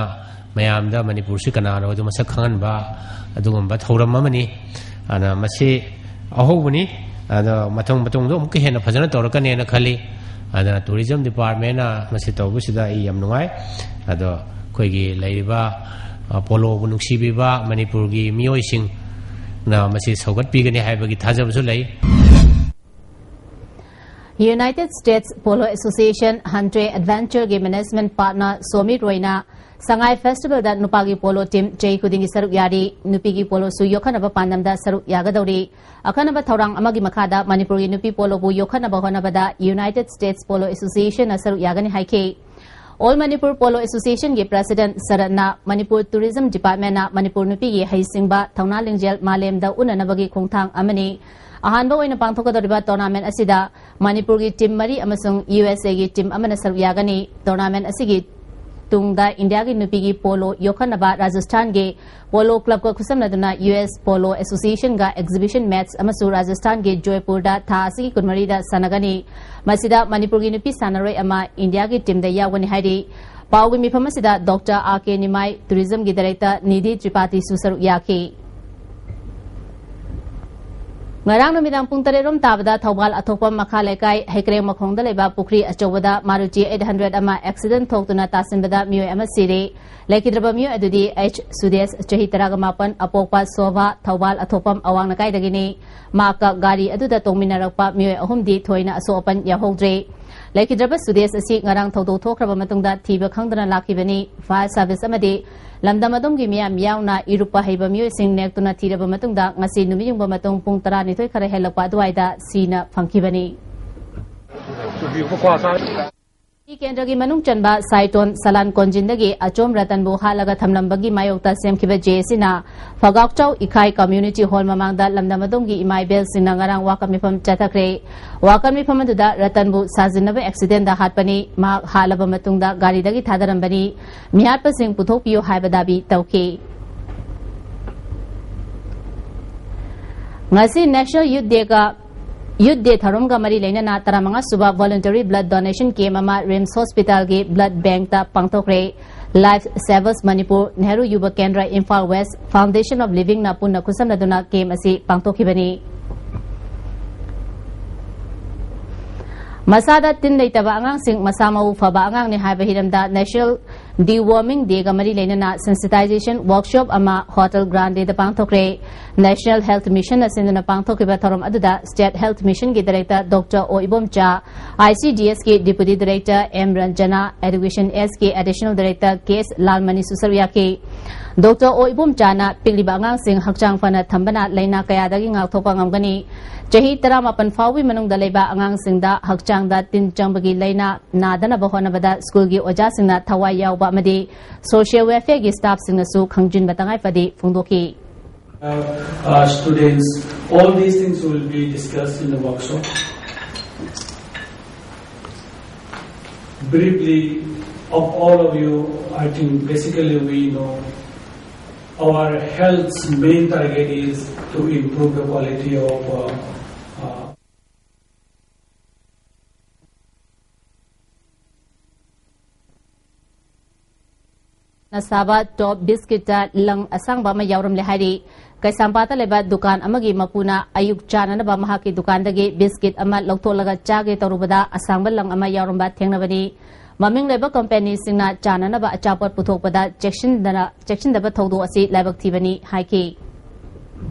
ꯃꯌꯥꯝꯗ ꯃꯅꯤꯄꯨꯔꯁꯤ ꯀꯅꯥꯅꯣ ꯍꯥꯏꯗꯣ ꯃꯁꯛ ꯈꯪꯍꯟꯕ ꯑꯗꯨꯒꯨꯝꯕ ꯊꯧꯔꯝ ꯑꯃꯅꯤ꯫ ꯑꯗꯨꯅ ꯃꯁꯤ ꯑꯍꯧꯕꯅꯤ꯫ ꯑꯗꯣ ꯃꯊꯪ ꯃꯇꯨꯡꯗ ꯑꯃꯨꯛꯀ ꯍꯦꯟꯅ ꯐꯖꯅ ꯇꯧꯔꯛꯀꯅꯦꯅ ꯈꯜꯂꯤ꯫ ꯑꯗꯨꯅ ꯇꯨꯔꯤꯖꯝ ꯗꯤꯄꯥꯔꯠꯃꯦꯟꯅ ꯃꯁꯤ ꯇꯧꯕꯁꯤꯗ ꯑꯩ ꯌꯥꯝ ꯅꯨꯡꯉꯥꯏ꯫ ꯑꯗꯣ ꯑꯩꯈꯣꯏꯒꯤ ꯂꯩꯔꯤꯕ, ꯑ, ꯄꯣꯂꯣꯕꯨ ꯅꯨꯡꯁꯤꯕꯤꯕ ꯃꯅꯤꯄꯨꯔꯒꯤ ꯃꯤꯑꯣꯏꯁꯤꯡꯅ ꯃꯁꯤ ꯁꯧꯒꯠꯄꯤꯒꯅꯤ ꯍꯥꯏꯕꯒꯤ ꯊꯥꯖꯕꯁꯨ ꯂꯩ꯫ United States Polo Association Hantwe Adventure ꯒꯤ ꯃꯦꯅꯦꯖꯃꯦꯟꯠ ꯄꯥꯔꯠꯅꯔ ꯁꯣꯃꯤ ꯔꯣꯏꯅ ꯁꯉꯥꯏ ꯐꯦꯁꯇꯤꯚꯦꯜꯗ ꯅꯨꯄꯥꯒꯤ ꯄꯣꯂꯣ ꯇꯤꯝ ꯆꯍꯤ ꯈꯨꯗꯤꯡꯒꯤ ꯁꯔꯨꯛ ꯌꯥꯔꯤ꯫ ꯅꯨꯄꯤꯒꯤ ꯄꯣꯂꯣꯁꯨ ꯌꯣꯛꯈꯠꯅꯕ ꯄꯥꯟꯗꯝꯗ ꯁꯔꯨꯛ ꯌꯥꯒꯗꯧꯔꯤ꯫ ꯑꯈꯟꯅꯕ ꯊꯧꯔꯥꯡ ꯑꯃꯒꯤ ꯃꯈꯥꯗ ꯃꯅꯤꯄꯨꯔꯒꯤ ꯅꯨꯄꯤ ꯄꯣꯂꯣꯕꯨ ꯌꯣꯛꯈꯠꯅꯕ ꯍꯣꯠꯅꯕꯗ United States Polo Association ꯅ ꯁꯔꯨꯛ ꯌꯥꯒꯅꯤ ꯍꯥꯏꯈꯤ꯫ All Manipur Polo Association ꯒꯤ ꯄ꯭ꯔꯦꯁꯤꯗꯦꯟꯠ ꯁꯔꯠꯅ ꯃꯅꯤꯄꯨꯔ ꯇꯨꯔꯤꯖꯝ ꯗꯤꯄꯥꯔꯠꯃꯦꯟꯠꯅ ꯃꯅꯤꯄꯨꯔ ꯅꯨꯄꯤꯒꯤ ꯍꯩꯁꯤꯡꯕ ꯊꯧꯅꯥ ꯂꯤꯡꯖꯦꯜ ꯃꯥꯂꯦꯝꯗ ꯎꯠꯅꯅꯕꯒꯤ ꯈꯣꯡꯊꯥꯡ ꯑꯃꯅꯤ꯫ ꯑꯍꯥꯟꯕ ꯑꯣꯏꯅ ꯄꯥꯡꯊꯣꯛꯀꯗꯧꯔꯤꯕ ꯇꯣꯔꯅꯥꯃꯦꯟꯠ ꯑꯁꯤꯗ ꯃꯅꯤꯄꯨꯔꯒꯤ ꯇꯤꯝ ꯃꯔꯤ ꯑꯃꯁꯨꯡ ꯌꯨ ꯑꯦꯁ ꯑꯦꯒꯤ ꯇꯤꯝ ꯑꯃꯅ ꯁꯔꯨꯛ ꯌꯥꯒꯅꯤ꯫ ꯇꯣꯔꯅꯥꯃꯦꯟꯠ ꯑꯁꯤꯒꯤ ꯇꯨꯡꯗ ꯏꯟꯗꯤꯌꯥꯒꯤ ꯅꯨꯄꯤꯒꯤ ꯄꯣꯂꯣ ꯌꯣꯛꯈꯠꯅꯕ ꯔꯥꯖꯁꯊꯥꯟꯒꯤ ꯄꯣꯂꯣ ꯀ꯭ꯂꯕꯀ ꯈꯨꯠꯁꯝꯅꯗꯨꯅ ꯌꯨ ꯑꯦꯁ ꯄꯣꯂꯣ ꯑꯦꯁꯣꯁꯤꯌꯦꯁꯟꯒ ꯑꯦꯛꯖꯤꯕꯤꯁꯟ ꯃꯦꯠꯆ ꯑꯃꯁꯨ ꯔꯥꯖꯁꯊꯥꯟꯒꯤ ꯖꯣꯏꯄꯨꯔꯗ ꯊꯥ ꯑꯁꯤꯒꯤ ꯀꯨꯟꯃꯔꯤꯗ ꯁꯥꯟꯅꯒꯅꯤ꯫ ꯃꯁꯤꯗ ꯃꯅꯤꯄꯨꯔꯒꯤ ꯅꯨꯄꯤ ꯁꯥꯟꯅꯔꯣꯏ ꯑꯃ ꯏꯟꯗꯤꯌꯥꯒꯤ ꯇꯤꯝꯗ ꯌꯥꯎꯒꯅꯤ ꯍꯥꯏꯔꯤ꯫ ꯄꯥꯎꯒꯤ ꯃꯤꯐꯝ ꯑꯁꯤꯗ ꯗꯣꯛꯇꯔ ꯑꯥꯔ ꯀꯦ ꯅꯤꯃꯥꯏ, ꯇꯨꯔꯤꯖꯝꯒꯤ ꯗꯥꯏꯔꯦꯛꯇꯔ ꯅꯤꯙꯤ ꯇ꯭ꯔꯤꯄꯥꯊꯤꯁꯨ ꯁꯔꯨꯛ ꯌꯥꯈꯤ꯫ ꯉꯔꯥꯡ ꯅꯨꯃꯤꯗꯥꯡ ꯄꯨꯡ ꯇꯔꯦꯠ ꯔꯣꯝ ꯇꯥꯕꯗ ꯊꯧꯕꯥꯜ ꯑꯊꯣꯛꯄꯝ ꯃꯈꯥ ꯂꯩꯀꯥꯏ ꯍꯩꯀ꯭ꯔꯦꯡ ꯃꯈꯣꯡꯗ ꯂꯩꯕ ꯄꯨꯈ꯭ꯔꯤ ꯑꯆꯧꯕꯗ ꯃꯥꯔꯨꯇꯤ eight hundred ꯑꯃ accident ꯊꯣꯛꯇꯨꯅ ꯇꯥꯁꯤꯟꯕꯗ ꯃꯤꯑꯣꯏ ꯑꯃ ꯁꯤꯔꯦ꯫ ꯂꯩꯈꯤꯗ꯭ꯔꯕ ꯃꯤꯑꯣꯏ ꯑꯗꯨꯗꯤ H ꯁꯨꯗꯦꯁ, ꯆꯍꯤ ꯇꯔꯥꯒ ꯃꯥꯄꯟ, ꯑꯄꯣꯛꯄ ꯁꯣꯚꯥ, ꯊꯧꯕꯥꯜ ꯑꯊꯣꯛꯄꯝ ꯑꯋꯥꯡ ꯂꯩꯀꯥꯏꯗꯒꯤꯅꯤ꯫ ꯃꯍꯥꯛꯀ ꯒꯥꯔꯤ ꯑꯗꯨꯗ ꯇꯣꯡꯃꯤꯟꯅꯔꯛꯄ ꯃꯤꯑꯣꯏ ꯑꯍꯨꯝꯗꯤ ꯊꯣꯏꯅ ꯑꯁꯣꯛ ꯑꯄꯟ ꯌꯥꯎꯍꯧꯗ꯭ꯔꯦ꯫ ꯂꯩꯈꯤꯗ꯭ꯔꯕ ꯁꯨꯗꯦꯁ ꯑꯁꯤ ꯉꯔꯥꯡ ꯊꯧꯗꯣꯛ ꯊꯣꯛꯈ꯭ꯔꯕ ꯃꯇꯨꯡꯗ ꯊꯤꯕ ꯈꯪꯗꯅ ꯂꯥꯛꯈꯤꯕꯅꯤ꯫ Fire service ꯑꯃꯗꯤ ꯂꯝꯗꯝ ꯑꯗꯣꯝꯒꯤ ꯃꯤꯌꯥꯝ ꯌꯥꯎꯅ ꯏꯔꯨꯞꯄ ꯍꯩꯕ ꯃꯤꯑꯣꯏꯁꯤꯡ ꯅꯦꯛꯇꯨꯅ ꯊꯤꯔꯕ ꯃꯇꯨꯡꯗ ꯉꯁꯤ ꯅꯨꯃꯤꯠ ꯌꯨꯡꯕ ꯃꯇꯨꯡ ꯄꯨꯡ ꯇꯔꯥꯅꯤꯊꯣꯏ ꯈꯔ ꯍꯦꯜꯂꯛꯄ ꯑꯗꯨꯋꯥꯏꯗ ꯁꯤꯅ ꯐꯪꯈꯤꯕꯅꯤ꯫ ꯀꯦꯟꯗ꯭ꯔꯒꯤ ꯃꯅꯨꯡ ꯆꯟꯕ ꯁꯥꯏꯇꯣꯟ ꯁꯂꯥꯟ ꯀꯣꯟꯖꯤꯟꯗꯒꯤ ꯑꯆꯣꯝ ꯔꯇꯟꯕꯨ ꯍꯥꯠꯂꯒ ꯊꯝꯂꯝꯕꯒꯤ ꯃꯥꯌꯣꯛꯇ ꯁꯦꯝꯈꯤꯕ JACꯅ ꯐꯒꯥꯛꯆꯥꯎ ꯏꯈꯥꯏ community hall ꯃꯃꯥꯡꯗ ꯂꯝꯗꯝ ꯑꯗꯣꯝꯒꯤ ꯏꯃꯥ ꯏꯕꯦꯜꯁꯤꯡꯅ ꯉꯔꯥꯡ ꯋꯥꯀꯠ ꯃꯤꯐꯝ ꯆꯠꯊꯈ꯭ꯔꯦ꯫ ꯋꯥꯀꯠ ꯃꯤꯐꯝ ꯑꯗꯨꯗ ꯔꯇꯟꯕꯨ ꯁꯥꯖꯤꯟꯅꯕ accidentꯗ ꯍꯥꯠꯄꯅꯤ, ꯃꯍꯥꯛ ꯍꯥꯠꯂꯕ ꯃꯇꯨꯡꯗ ꯒꯥꯔꯤꯗꯒꯤ ꯊꯥꯗꯔꯝꯕꯅꯤ, ꯃꯤꯍꯥꯠꯄꯁꯤꯡ ꯄꯨꯊꯣꯛꯄꯤꯌꯨ ꯍꯥꯏꯕ ꯗꯥꯕꯤ ꯇꯧꯈꯤ꯫ ꯉꯁꯤ National Youth Dayꯒ Youth Day ꯊꯧꯔꯝꯒ ꯃꯔꯤ ꯂꯩꯅꯅ ꯇꯔꯥꯃꯉꯥ ꯁꯨꯕ voluntary blood donation camp ꯑꯃ RIMS Hospitalꯒꯤ blood bankꯇ ꯄꯥꯡꯊꯣꯛꯈ꯭ꯔꯦ꯫ Life Savers Manipur, Nehru Yuva Kendra Imphal West, Foundation of Livingꯅ ꯄꯨꯟꯅ ꯈꯨꯠꯁꯝꯅꯗꯨꯅ camp ꯑꯁꯤ ꯄꯥꯡꯊꯣꯛꯈꯤꯕꯅꯤ꯫ ꯃꯁꯥꯗ ꯇꯤꯟ ꯂꯩꯇꯕ ꯑꯉꯥꯡꯁꯤꯡ ꯃꯁꯥ ꯃꯎ ꯐꯕ ꯑꯉꯥꯡꯅꯤ ꯍꯥꯏꯕ ꯍꯤꯔꯝꯗ National Deworming Dayꯒ ꯃꯔꯤ ꯂꯩꯅꯅ sensitization workshop ꯑꯃ Hotel Grandeꯗ ꯄꯥꯡꯊꯣꯛꯈ꯭ꯔꯦ꯫ National Health Missionꯅ ꯁꯤꯟꯗꯨꯅ ꯄꯥꯡꯊꯣꯛꯈꯤꯕ ꯊꯧꯔꯝ ꯑꯗꯨꯗ State Health Missionꯒꯤ Director Doctor ꯑꯣ Ibomcha, ICDSꯀꯤ Deputy Director M Ranjana, Education Sꯒꯤ Additional Director K S ꯂꯥꯜꯃꯅꯤꯁꯨ ꯁꯔꯨꯛ ꯌꯥꯈꯤ꯫ Doctor ꯑꯣ ꯏꯕꯣꯝꯆꯥꯅ ꯄꯤꯛꯂꯤꯕ ꯑꯉꯥꯡꯁꯤꯡ ꯍꯛꯆꯥꯡ ꯐꯅ ꯊꯝꯕꯅ ꯂꯥꯏꯅꯥ ꯀꯌꯥꯗꯒꯤ ꯉꯥꯛꯊꯣꯛꯄ ꯉꯝꯒꯅꯤ꯫ ꯆꯍꯤ ꯇꯔꯥꯃꯥꯄꯟ ꯐꯥꯎꯕꯒꯤ ꯃꯅꯨꯡꯗ ꯂꯩꯕ ꯑꯉꯥꯡꯁꯤꯡꯗ ꯍꯛꯆꯥꯡꯗ ꯇꯤꯟ ꯆꯪꯕꯒꯤ ꯂꯥꯏꯅꯥ ꯅꯥꯗꯅꯕ ꯍꯣꯠꯅꯕꯗ ꯁ꯭ꯀꯨꯜꯒꯤ ꯑꯣꯖꯥꯁꯤꯡꯅ ꯊꯋꯥꯏ ꯌꯥꯎꯕ ꯑꯃꯗꯤ social welfareꯒꯤ staffꯁꯤꯡꯅꯁꯨ ꯈꯪꯖꯤꯟꯕ ꯇꯉꯥꯏꯐꯗꯦ ꯐꯣꯡꯗꯣꯛꯈꯤ꯫ Uh, uh, students, all these things will be discussed in the workshop. Briefly, of all of you, I think basically we know our health's main target is to improve the quality of uh, uh, ꯁꯥꯕ ꯇꯣꯞ ꯕꯤꯁꯀꯤꯠꯇ ꯂꯪ ꯑꯁꯥꯡꯕ ꯑꯃ ꯌꯥꯎꯔꯝꯂꯦ ꯍꯥꯏꯔꯤ꯫ ꯀꯩꯁꯥꯝꯄꯥꯠꯇ ꯂꯩꯕ ꯗꯨꯀꯥꯟ ꯑꯃꯒꯤ ꯃꯄꯨꯅ ꯑꯌꯨꯛ ꯆꯥꯅꯅꯕ ꯃꯍꯥꯛꯀꯤ ꯗꯨꯀꯥꯟꯗꯒꯤ ꯕꯤꯁꯀꯤꯠ ꯑꯃ ꯂꯧꯊꯣꯛꯂꯒ ꯆꯥꯒꯦ ꯇꯧꯔꯨꯕꯗ ꯑꯁꯥꯡꯕ ꯂꯪ ꯑꯃ ꯌꯥꯎꯔꯝꯕ ꯊꯦꯡꯅꯕꯅꯤ꯫ ꯃꯃꯤꯡ ꯂꯩꯕ ꯀꯝꯄꯦꯅꯤꯁꯤꯡꯅ ꯆꯥꯅꯅꯕ ꯑꯆꯥꯄꯣꯠ ꯄꯨꯊꯣꯛꯄꯗ ꯆꯦꯛꯁꯤꯟꯗꯅ, ꯆꯦꯛꯁꯤꯟꯗꯕ ꯊꯧꯗꯣꯛ ꯑꯁꯤ ꯂꯥꯏꯕꯛ ꯊꯤꯕꯅꯤ ꯍꯥꯏꯈꯤ꯫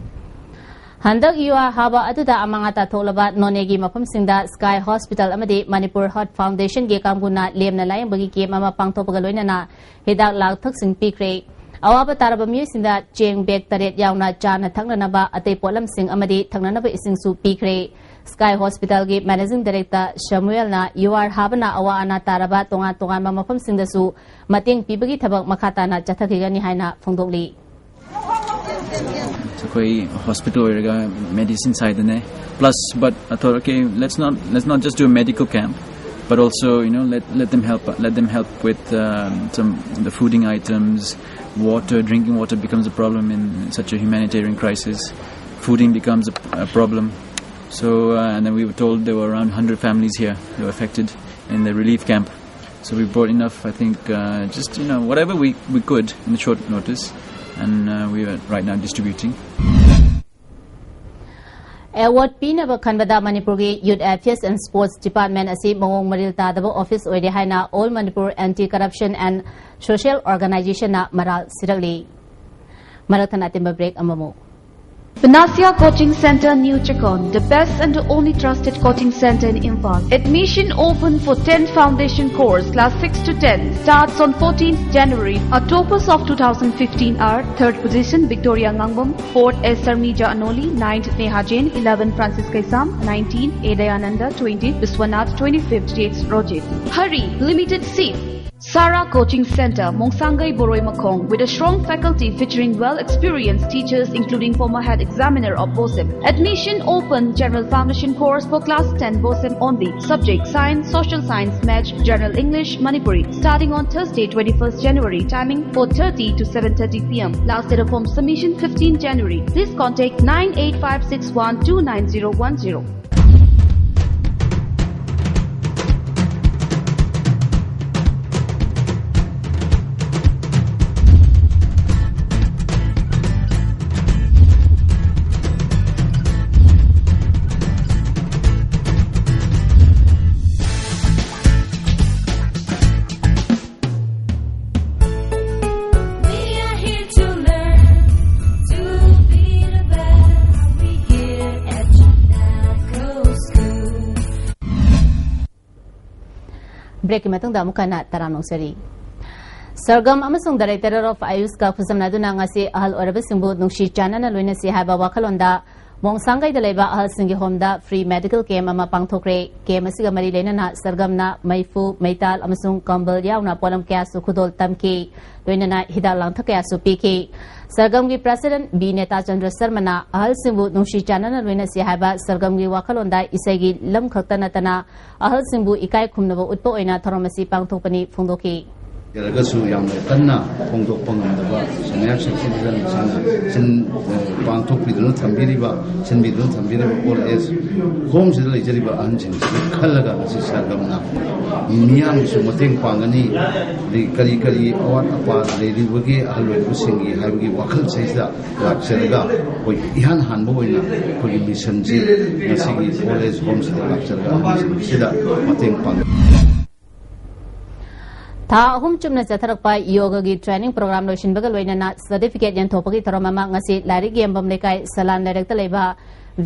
ꯍꯟꯗꯛ ꯌꯨꯍꯥꯔ ꯍꯥꯕ ꯑꯗꯨꯗ ꯑꯃꯥꯡ ꯑꯇꯥ ꯊꯣꯛꯂꯕ ꯅꯣꯅꯦꯒꯤ ꯃꯐꯝꯁꯤꯡꯗ ꯁ꯭ꯀꯥꯏ ꯍꯣꯁꯄꯤꯇꯥꯜ ꯑꯃꯗꯤ ꯃꯅꯤꯄꯨꯔ ꯍꯥꯔꯠ ꯐꯥꯎꯟꯗꯦꯁꯟꯒꯤ ꯀꯥꯡꯕꯨꯅ ꯂꯦꯝꯅ ꯂꯥꯌꯦꯡꯕꯒꯤ ꯀꯦꯝꯞ ꯑꯃ ꯄꯥꯡꯊꯣꯛꯄꯒ ꯂꯣꯏꯅꯅ ꯍꯤꯗꯥꯛ ꯂꯥꯡꯊꯛꯁꯤꯡ ꯄꯤꯈ꯭ꯔꯦ꯫ ꯑꯋꯥꯕ ꯇꯥꯔꯕ ꯃꯤꯑꯣꯏꯁꯤꯡꯗ ꯆꯦꯡ ꯕꯦꯒ ꯇꯔꯦꯠ ꯌꯥꯎꯅ ꯆꯥꯅ ꯊꯛꯅꯅꯕ ꯑꯇꯩ ꯄꯣꯠꯂꯝꯁꯤꯡ ꯑꯃꯗꯤ ꯊꯛꯅꯅꯕ ꯏꯁꯤꯡꯁꯨ ꯄꯤꯈ꯭ꯔꯦ꯫ ꯁ꯭ꯀꯥꯏ ꯍꯣꯁꯄꯤꯇꯥꯜꯒꯤ ꯃꯦꯅꯦꯖꯤꯡ ꯗꯥꯏꯔꯦꯛꯇꯔ ꯁꯃꯨꯑꯦꯜꯅ ꯌꯨꯍꯥꯔ ꯍꯥꯕꯅ ꯑꯋꯥ ꯑꯅꯥ ꯇꯥꯔꯕ ꯇꯣꯉꯥꯟ ꯇꯣꯉꯥꯟꯕ ꯃꯐꯝꯁꯤꯡꯗꯁꯨ ꯃꯇꯦꯡ ꯄꯤꯕꯒꯤ ꯊꯕꯛ ꯃꯈꯥ ꯇꯥꯅ ꯆꯠꯊꯈꯤꯒꯅꯤ ꯍꯥꯏꯅ ꯐꯣꯡꯗꯣꯛꯂꯤ꯫ ꯑꯩꯈꯣꯏ ꯍꯣꯁꯄꯤꯇꯥꯜ ꯑꯣꯏꯔꯒ medicine ꯁꯥꯏꯗꯅꯦ꯫ Plus, but I thought, okay, let's not, let's not just do a medical camp, but also, you know, let, let them help, let them help with um, some the fooding items, water, drinking water becomes a problem in such a humanitarian crisis. Fooding becomes a, a problem. So, uh, and then we were told there were around one hundred families here that were affected in the relief camp. So we brought enough, I think, uh, just, you know, whatever we, we could in short notice, and uh, we are right now distributing. Award ꯄꯤꯅꯕ ꯈꯟꯕꯗ ꯃꯅꯤꯄꯨꯔꯒꯤ Youth Affairs and Sports Department ꯑꯁꯤ ꯃꯑꯣꯡ ꯃꯔꯤꯜ ꯇꯥꯗꯕ office ꯑꯣꯏꯔꯦ ꯍꯥꯏꯅ All Manipur Anti Corruption and Social Organizationꯅ ꯃꯔꯥꯜ ꯁꯤꯔꯛꯂꯤ꯫ ꯃꯔꯛ ꯊꯠꯅ ꯑꯇꯦꯟꯕ ꯕ꯭ꯔꯦꯛ ꯑꯃꯃꯨꯛ꯫ Panacea Coaching Center, New Chakon, the best and the only trusted coaching center in Imphal. Admission open for tenth foundation course, class six to ten, starts on fourteenth January. Our toppers of two thousand fifteen are: third position, Victoria Ngangbam; fourth, S Sarmija Anoli; ninth, Neha Jain; eleven, Francis Kaisam; nineteen, A Dayananda; twenty, Biswanath; twenty-fifth, Jakes Rojit. Hurry, limited seats. Sara Coaching Center, Mongsangai Boroi Makhong, with a strong faculty featuring well-experienced teachers, including former head examiner of BOSEM. Admission open. General Foundation course for class ten BOSEM only. Subject: Science, Social Science, Maths, General English, Manipuri. Starting on Thursday, twenty-first January. Timing: four thirty to seven thirty p.m. Last date of form submission: fifteenth January. Please contact nine eight five six one two nine zero one zero. Breakꯀꯤ ꯃꯇꯨꯡꯗ ꯑꯃꯨꯛ ꯍꯟꯅ ꯇꯔꯥꯝꯅ ꯑꯣꯛꯆꯔꯤ꯫ ꯁꯔꯒꯝ ꯑꯃꯁꯨꯡ The Writer of Ayushꯀ ꯈꯨꯠꯁꯝꯅꯗꯨꯅ ꯉꯁꯤ ꯑꯍꯜ ꯑꯣꯏꯔꯕꯁꯤꯡꯕꯨ ꯅꯨꯡꯁꯤ ꯆꯥꯟꯅꯅ ꯂꯣꯏꯅꯁꯤ ꯍꯥꯏꯕ ꯋꯥꯈꯜꯂꯣꯟꯗ ꯃꯣꯡꯁꯥꯡꯒꯩꯗ ꯂꯩꯕ ꯑꯍꯜꯁꯤꯡꯒꯤ ꯍꯣꯝꯗ free medical camp ꯑꯃ ꯄꯥꯡꯊꯣꯛꯈ꯭ꯔꯦ꯫ Camp ꯑꯁꯤꯒ ꯃꯔꯤ ꯂꯩꯅꯅ ꯁꯔꯒꯝꯅ ꯃꯩꯐꯨ, ꯃꯩꯇꯥꯜ ꯑꯃꯁꯨꯡ ꯀꯝꯕꯜ ꯌꯥꯎꯅ ꯄꯣꯠꯂꯝ ꯀꯌꯥꯁꯨ ꯈꯨꯗꯣꯜ ꯇꯝꯈꯤ꯫ ꯂꯣꯏꯅꯅ ꯍꯤꯗꯥꯛ ꯂꯥꯡꯊꯛ ꯀꯌꯥꯁꯨ ꯄꯤꯈꯤ꯫ ꯁꯔꯒꯝꯒꯤ President ꯕꯤ ꯅꯦꯇꯥꯆꯟꯗ꯭ꯔ ꯁꯔꯃꯅ ꯑꯍꯜꯁꯤꯡꯕꯨ ꯅꯨꯡꯁꯤ ꯆꯥꯟꯅꯅ ꯂꯣꯏꯅꯁꯤ ꯍꯥꯏꯕ ꯁꯔꯒꯝꯒꯤ ꯋꯥꯈꯜꯂꯣꯟꯗ ꯏꯁꯩꯒꯤ ꯂꯝ ꯈꯛꯇ ꯅꯠꯇꯅ ꯑꯍꯜꯁꯤꯡꯕꯨ ꯏꯀꯥꯏ ꯈꯨꯝꯅꯕ ꯎꯠꯄ ꯑꯣꯏꯅ ꯊꯧꯔꯝ ꯑꯁꯤ ꯄꯥꯡꯊꯣꯛꯄꯅꯤ ꯐꯣꯡꯗꯣꯛꯈꯤ꯫ ꯑꯣꯏꯔꯒꯁꯨ ꯌꯥꯝꯅ ꯀꯟꯅ ꯐꯣꯡꯗꯣꯛꯄ ꯉꯝꯗꯕ senior citizenꯁꯤꯡꯅ ꯁꯤꯟ-, ꯄꯥꯡꯊꯣꯛꯄꯤꯗꯨꯅ ꯊꯝꯕꯤꯔꯤꯕ, ꯁꯤꯟꯕꯤꯗꯨꯅ ꯊꯝꯕꯤꯔꯤꯕ old age homeꯁꯤꯗ ꯂꯩꯖꯔꯤꯕ ꯑꯍꯟꯁꯤꯡꯁꯤꯕꯨ ꯈꯜꯂꯒ ꯉꯁꯤ ꯁꯔꯒꯝꯅ ꯃꯤꯌꯥꯝꯒꯤꯁꯨ ꯃꯇꯦꯡ ꯄꯥꯡꯒꯅꯤ, ꯑꯗꯒꯤ ꯀꯔꯤ ꯀꯔꯤ ꯑꯋꯥꯠ ꯑꯄꯥ ꯂꯩꯔꯤꯕꯒꯦ ꯑꯍꯜ ꯑꯣꯏꯔꯤꯕꯁꯤꯡꯒꯤ ꯍꯥꯏꯕꯒꯤ ꯋꯥꯈꯜꯁꯤꯗ ꯂꯥꯛꯆꯔꯒ ꯑꯩꯈꯣꯏ ꯏꯍꯥꯟ ꯍꯥꯟꯕ ꯑꯣꯏꯅ ꯑꯩꯈꯣꯏꯒꯤ missionꯁꯤ ꯉꯁꯤꯒꯤ old age homeꯁꯤꯗ ꯂꯥꯛꯆꯔꯒ ꯑꯍꯜꯁꯤꯡꯁꯤꯗ ꯃꯇꯦꯡ ꯄꯥꯡꯒꯅꯤ꯫ ꯊꯥ ꯑꯍꯨꯝ ꯆꯨꯞꯅ ꯆꯠꯊꯔꯛꯄ ꯌꯣꯒꯒꯤ training program ꯂꯣꯏꯁꯤꯟꯕꯒ ꯂꯣꯏꯅꯅ certificate ꯌꯦꯟꯊꯣꯛꯄꯒꯤ ꯊꯧꯔꯝ ꯑꯃ ꯉꯁꯤ ꯂꯥꯏꯔꯤꯛ ꯌꯦꯟꯐꯝ ꯂꯩꯀꯥꯏ ꯁꯂꯥꯟ ꯂꯩꯔꯛꯇ ꯂꯩꯕ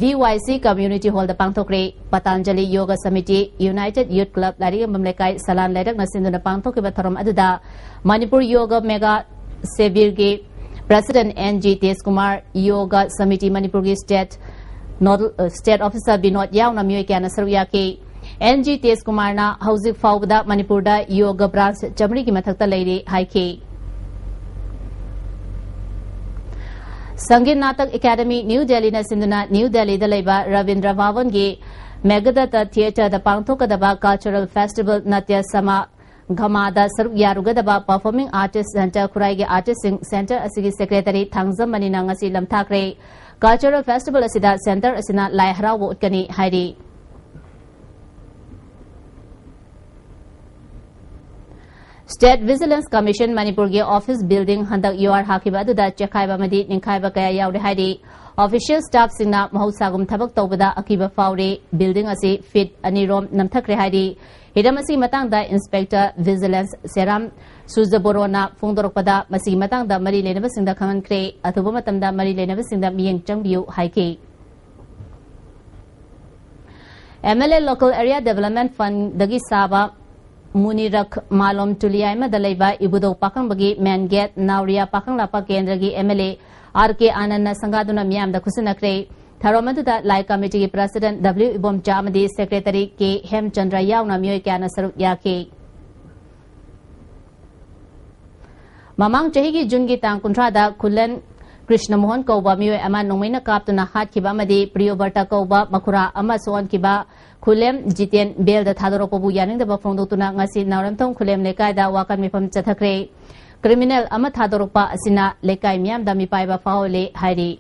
V Y C Community Hallꯗ ꯄꯥꯡꯊꯣꯛꯈ꯭ꯔꯦ꯫ Patanjali ꯌꯣꯒ ꯁꯃꯤꯇꯤ, United Youth Club ꯂꯥꯏꯔꯤꯛ ꯌꯦꯟꯐꯝ ꯂꯩꯀꯥꯏ ꯁꯂꯥꯟ ꯂꯩꯔꯛꯅ ꯁꯤꯟꯗꯨꯅ ꯄꯥꯡꯊꯣꯛꯈꯤꯕ ꯊꯧꯔꯝ ꯑꯗꯨꯗ ꯃꯅꯤꯄꯨꯔ ꯌꯣꯒ ꯃꯦꯒꯥ ꯁꯦꯕꯤꯔꯒꯤ President N G ꯇꯦꯖꯀꯨꯃꯥꯔ, ꯌꯣꯒ ꯁꯃꯤꯇꯤ ꯃꯅꯤꯄꯨꯔꯒꯤ State Nodal, State Officer Vinod ꯌꯥꯎꯅ ꯃꯤꯑꯣꯏ ꯀꯌꯥꯅ ꯁꯔꯨꯛ ꯌꯥꯈꯤ꯫ N G ꯇꯦꯖꯀꯨꯃꯥꯔꯅ ꯍꯧꯖꯤꯛ ꯐꯥꯎꯕꯗ ꯃꯅꯤꯄꯨꯔꯗ ꯌꯣꯒ branch ꯆꯥꯃꯔꯤꯒꯤ ꯃꯊꯛꯇ ꯂꯩꯔꯤ ꯍꯥꯏꯈꯤ꯫ ꯁꯪꯒꯤꯠ ꯅꯥꯇꯛ ꯑꯦꯀꯥꯗꯃꯤ ꯅ꯭ꯌꯨ ꯗꯦꯜꯂꯤꯅ ꯁꯤꯟꯗꯨꯅ ꯅ꯭ꯌꯨ ꯗꯦꯜꯂꯤꯗ ꯂꯩꯕ ꯔꯕꯤꯟꯗ꯭ꯔ ꯚꯕꯟꯒꯤ ꯃꯦꯘꯗꯠꯇ Theatreꯗ ꯄꯥꯡꯊꯣꯛꯀꯗꯕ Cultural Festival ꯅꯥꯇ꯭ꯌ ꯁꯃꯥ ꯒꯃꯥꯗ ꯁꯔꯨꯛ ꯌꯥꯔꯨꯒꯗꯕ Performing Artist Centre ꯈꯨꯔꯥꯏꯒꯤ artistꯁꯤꯡ centre ꯑꯁꯤꯒꯤ secretary ꯊꯥꯡꯖꯝ ꯃꯅꯤꯅ ꯉꯁꯤ ꯂꯝꯊꯥꯈ꯭ꯔꯦ꯫ Cultural Festival ꯑꯁꯤꯗ centre ꯑꯁꯤꯅ ꯂꯥꯏ ꯍꯔꯥꯎꯕ ꯎꯠꯀꯅꯤ ꯍꯥꯏꯔꯤ꯫ State Vigilance Commission ꯃꯅꯤꯄꯨꯔꯒꯤ office building ꯍꯟꯗꯛ ꯌꯨꯍꯥꯔ ꯍꯥꯈꯤꯕ ꯑꯗꯨꯗ ꯆꯦꯛꯈꯥꯏꯕ ꯑꯃꯗꯤ ꯅꯤꯡꯈꯥꯏꯕ ꯀꯌꯥ ꯌꯥꯎꯔꯦ ꯍꯥꯏꯔꯤ꯫ Official staffꯁꯤꯡꯅ ꯃꯍꯧꯁꯥꯒꯨꯝ ꯊꯕꯛ ꯇꯧꯕꯗ ꯑꯀꯤꯕ ꯐꯥꯎꯔꯤ꯫ Building ꯑꯁꯤ feet ꯑꯅꯤꯔꯣꯝ ꯅꯝꯊꯈ꯭ꯔꯦ ꯍꯥꯏꯔꯤ꯫ ꯍꯤꯔꯝ ꯑꯁꯤꯒꯤ ꯃꯇꯥꯡꯗ Inspector Vigilance ꯁꯦꯔꯥꯝ ꯁꯨꯖꯕꯣꯔꯣꯅ ꯐꯣꯡꯗꯣꯔꯛꯄꯗ, ꯃꯁꯤꯒꯤ ꯃꯇꯥꯡꯗ ꯃꯔꯤ ꯂꯩꯅꯕꯁꯤꯡꯗ ꯈꯪꯍꯟꯈ꯭ꯔꯦ꯫ ꯑꯊꯨꯕ ꯃꯇꯝꯗ ꯃꯔꯤ ꯂꯩꯅꯕꯁꯤꯡꯗ ꯃꯤꯠꯌꯦꯡ ꯆꯪꯕꯤꯌꯨ ꯍꯥꯏꯈꯤ꯫ M L A Local Area Development Fundꯗꯒꯤ ꯁꯥꯕ ꯃꯨꯅꯤꯔꯛ ꯃꯥꯂꯣꯝ ꯇꯨꯂꯤꯌꯥꯏꯃꯗ ꯂꯩꯕ ꯏꯕꯨꯙꯧ ꯄꯥꯈꯪꯕꯒꯤ ꯃꯦꯟ ꯒꯦꯠ ꯅꯥꯎꯔꯤꯌꯥ ꯄꯥꯈꯪꯂꯥꯛꯄ ꯀꯦꯟꯗ꯭ꯔꯒꯤ ꯑꯦꯝ ꯑꯦꯜ ꯑꯦ ꯑꯥꯔ ꯀꯦ ꯑꯥꯅꯟꯅ ꯁꯪꯒꯥꯗꯨꯅ ꯃꯤꯌꯥꯝꯗ ꯈꯨꯠꯁꯤꯟꯅꯈ꯭ꯔꯦ꯫ ꯊꯧꯔꯝ ꯑꯗꯨꯗ ꯂꯥꯏ ꯀꯃꯤꯇꯤꯒꯤ ꯄ꯭ꯔꯁꯤꯗꯦꯟ ꯗꯕ꯭ꯂꯤꯎ ꯏꯕꯣꯝꯆꯥ ꯑꯃꯗꯤ ꯁꯦꯀ꯭ꯔꯦꯇꯔꯤ ꯀꯦ ꯍꯦꯝꯆꯟꯗ꯭ꯔ ꯌꯥꯎꯅ ꯃꯤꯑꯣꯏ ꯀꯌꯥꯅ ꯁꯔꯨꯛ ꯌꯥꯈꯤ꯫ ꯃꯃꯥꯡ ꯆꯍꯤꯒꯤ ꯖꯨꯟꯒꯤ ꯇꯥꯡ ꯀꯨꯟꯊ꯭ꯔꯥꯗ ꯈꯨꯂꯦꯟ ꯀ꯭ꯔꯤꯁꯅ ꯃꯣꯍꯟ ꯀꯧꯕ ꯃꯤꯑꯣꯏ ꯑꯃ ꯅꯣꯡꯃꯩꯅ ꯀꯥꯞꯇꯨꯅ ꯍꯥꯠꯈꯤꯕ ꯑꯃꯗꯤ ꯄ꯭ꯔꯤꯌꯣꯕꯔꯇ ꯀꯧꯕ ꯃꯈꯨꯔꯥ ꯑꯃ ꯁꯣꯛꯍꯟꯈꯤꯕ ꯈꯨꯂꯦꯝ ꯖꯤꯇꯦꯟ ꯕꯦꯜꯗ ꯊꯥꯗꯣꯔꯛꯄꯕꯨ ꯌꯥꯅꯤꯡꯗꯕ ꯐꯣꯡꯗꯣꯛꯇꯨꯅ ꯉꯁꯤ ꯅꯥꯎꯔꯦꯝꯊꯣꯡ ꯈꯨꯂꯦꯝ ꯂꯩꯀꯥꯏꯗ ꯋꯥꯀꯠ ꯃꯤꯐꯝ ꯆꯠꯊꯈ꯭ꯔꯦ꯫ ꯀ꯭ꯔꯤꯃꯤꯅꯦꯜ ꯑꯃ ꯊꯥꯗꯣꯔꯛꯄ ꯑꯁꯤꯅ ꯂꯩꯀꯥꯏ ꯃꯤꯌꯥꯝꯗ ꯃꯤꯄꯥꯏꯕ ꯐꯥꯎꯍꯜꯂꯦ ꯍꯥꯏꯔꯤ꯫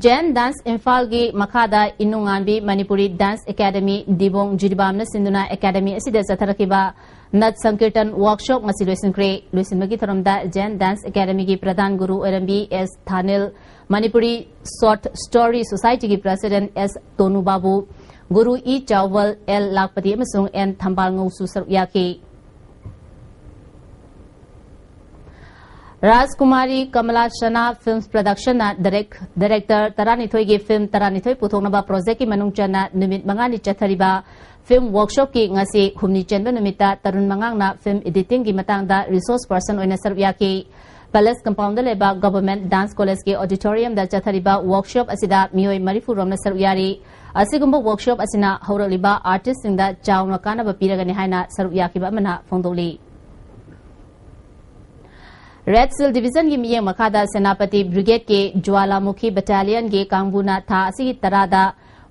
ꯖꯦꯟ ꯗꯥꯟꯁ ꯏꯝꯐꯥꯜꯒꯤ ꯃꯈꯥꯗ ꯏꯅꯨꯡꯉꯥꯟꯕꯤ ꯃꯅꯤꯄꯨꯔꯤ ꯗꯥꯟꯁ ꯑꯦꯀꯥꯗꯃꯤ ꯗꯤꯕꯣꯡ ꯖꯤꯔꯤꯕꯥꯝꯅ ꯁꯤꯟꯗꯨꯅ ꯑꯦꯀꯥꯗꯃꯤ ꯑꯁꯤꯗ ꯆꯠꯊꯔꯛꯈꯤꯕ ꯅꯠ ꯁꯪꯀꯤꯔꯇꯟ ꯋꯥꯔꯛꯁꯣꯞ ꯉꯁꯤ ꯂꯣꯏꯁꯤꯟꯈ꯭ꯔꯦ꯫ ꯂꯣꯏꯁꯤꯟꯕꯒꯤ ꯊꯧꯔꯝꯗ ꯖꯦꯟ ꯗꯥꯟꯁ ꯑꯦꯀꯥꯗꯃꯤꯒꯤ ꯄ꯭ꯔꯙꯥꯟ ꯒꯨꯔꯨ ꯑꯣꯏꯔꯝꯕꯤ ꯑꯦꯁ ꯊꯥꯅꯤꯜ, ꯃꯅꯤꯄꯨꯔꯤ ꯁꯣꯔꯠ ꯁ꯭ꯇꯣꯔꯤ ꯁꯣꯁꯥꯏꯇꯤꯒꯤ ꯄ꯭ꯔꯁꯤꯗꯦꯟ ꯑꯦꯁ ꯇꯣꯅꯨ ꯕꯥꯕꯨ, ꯒꯨꯔꯨ ꯏ ꯆꯥꯎꯕꯜ, ꯑꯦꯜ ꯂꯥꯛꯄꯇꯤ ꯑꯃꯁꯨꯡ ꯑꯦꯟ ꯊꯝꯕꯥꯜꯉꯧꯁꯨ ꯁꯔꯨꯛ ꯌꯥꯈꯤ꯫ ꯔꯥꯖꯀꯨꯃꯥꯔꯤ ꯀꯃꯂꯥ ꯁꯅꯥ ꯐꯤꯜꯝꯁ ꯄ꯭ꯔꯗꯛꯁꯟꯅ ꯗꯥꯏꯔꯦꯛ-, ꯗꯥꯏꯔꯦꯛꯇꯔ ꯇꯔꯥꯅꯤꯊꯣꯏꯒꯤ ꯐꯤꯜꯝ ꯇꯔꯥꯅꯤꯊꯣꯏ ꯄꯨꯊꯣꯛꯅꯕ ꯄ꯭ꯔꯣꯖꯦꯛꯀꯤ ꯃꯅꯨꯡ ꯆꯟꯅ ꯅꯨꯃꯤꯠ ꯃꯉꯥꯅꯤ ꯆꯠꯊꯔꯤꯕ ꯐꯤꯜꯝ ꯋꯥꯔꯛꯁꯣꯞꯀꯤ ꯉꯁꯤ ꯍꯨꯝꯅꯤ ꯆꯟꯕ ꯅꯨꯃꯤꯠꯇ ꯇꯔꯨꯟ ꯃꯉꯥꯡꯅ ꯐꯤꯜꯝ ꯏꯗꯤꯇꯤꯡꯒꯤ ꯃꯇꯥꯡꯗ ꯔꯤꯁꯣꯔꯁ ꯄꯔꯁꯟ ꯑꯣꯏꯅ ꯁꯔꯨꯛ ꯌꯥꯈꯤ꯫ ꯄꯦꯂꯦꯁ ꯀꯝꯄꯥꯎꯟꯗ ꯂꯩꯕ ꯒꯚꯔꯟꯃꯦꯟꯠ ꯗꯥꯟꯁ ꯀꯣꯂꯦꯖꯀꯤ ꯑꯣꯗꯤꯇꯣꯔꯤꯌꯝꯗ ꯆꯠꯊꯔꯤꯕ ꯋꯥꯔꯛꯁꯣꯞ ꯑꯁꯤꯗ ꯃꯤꯑꯣꯏ ꯃꯔꯤꯐꯨ ꯔꯣꯝꯅ ꯁꯔꯨꯛ ꯌꯥꯔꯤ꯫ ꯑꯁꯤꯒꯨꯝꯕ ꯋꯥꯔꯛꯁꯣꯞ ꯑꯁꯤꯅ ꯍꯧꯔꯛꯂꯤꯕ ꯑꯥꯔꯇꯤꯁꯁꯤꯡꯗ ꯆꯥꯎꯅ ꯀꯥꯟꯅꯕ ꯄꯤꯔꯒꯅꯤ ꯍꯥꯏꯅ ꯁꯔꯨꯛ ꯌꯥꯈꯤꯕ ꯑꯃꯅ ꯐꯣꯡꯗꯣꯛꯂꯤ꯫ ꯔꯦꯗ ꯁꯤꯜ ꯗꯤꯕꯤꯖꯟꯒꯤ ꯃꯤꯠꯌꯦꯡ ꯃꯈꯥꯗ ꯁꯦꯅꯥꯄꯇꯤ ꯕ꯭ꯔꯤꯒꯦꯗꯀꯤ ꯖ꯭ꯋꯥꯂꯥꯃꯨꯈꯤ ꯕꯠꯇꯥꯂꯤꯌꯟꯒꯤ ꯀꯥꯡꯕꯨꯅ ꯊꯥ ꯑꯁꯤꯒꯤ ꯇꯔꯥꯗ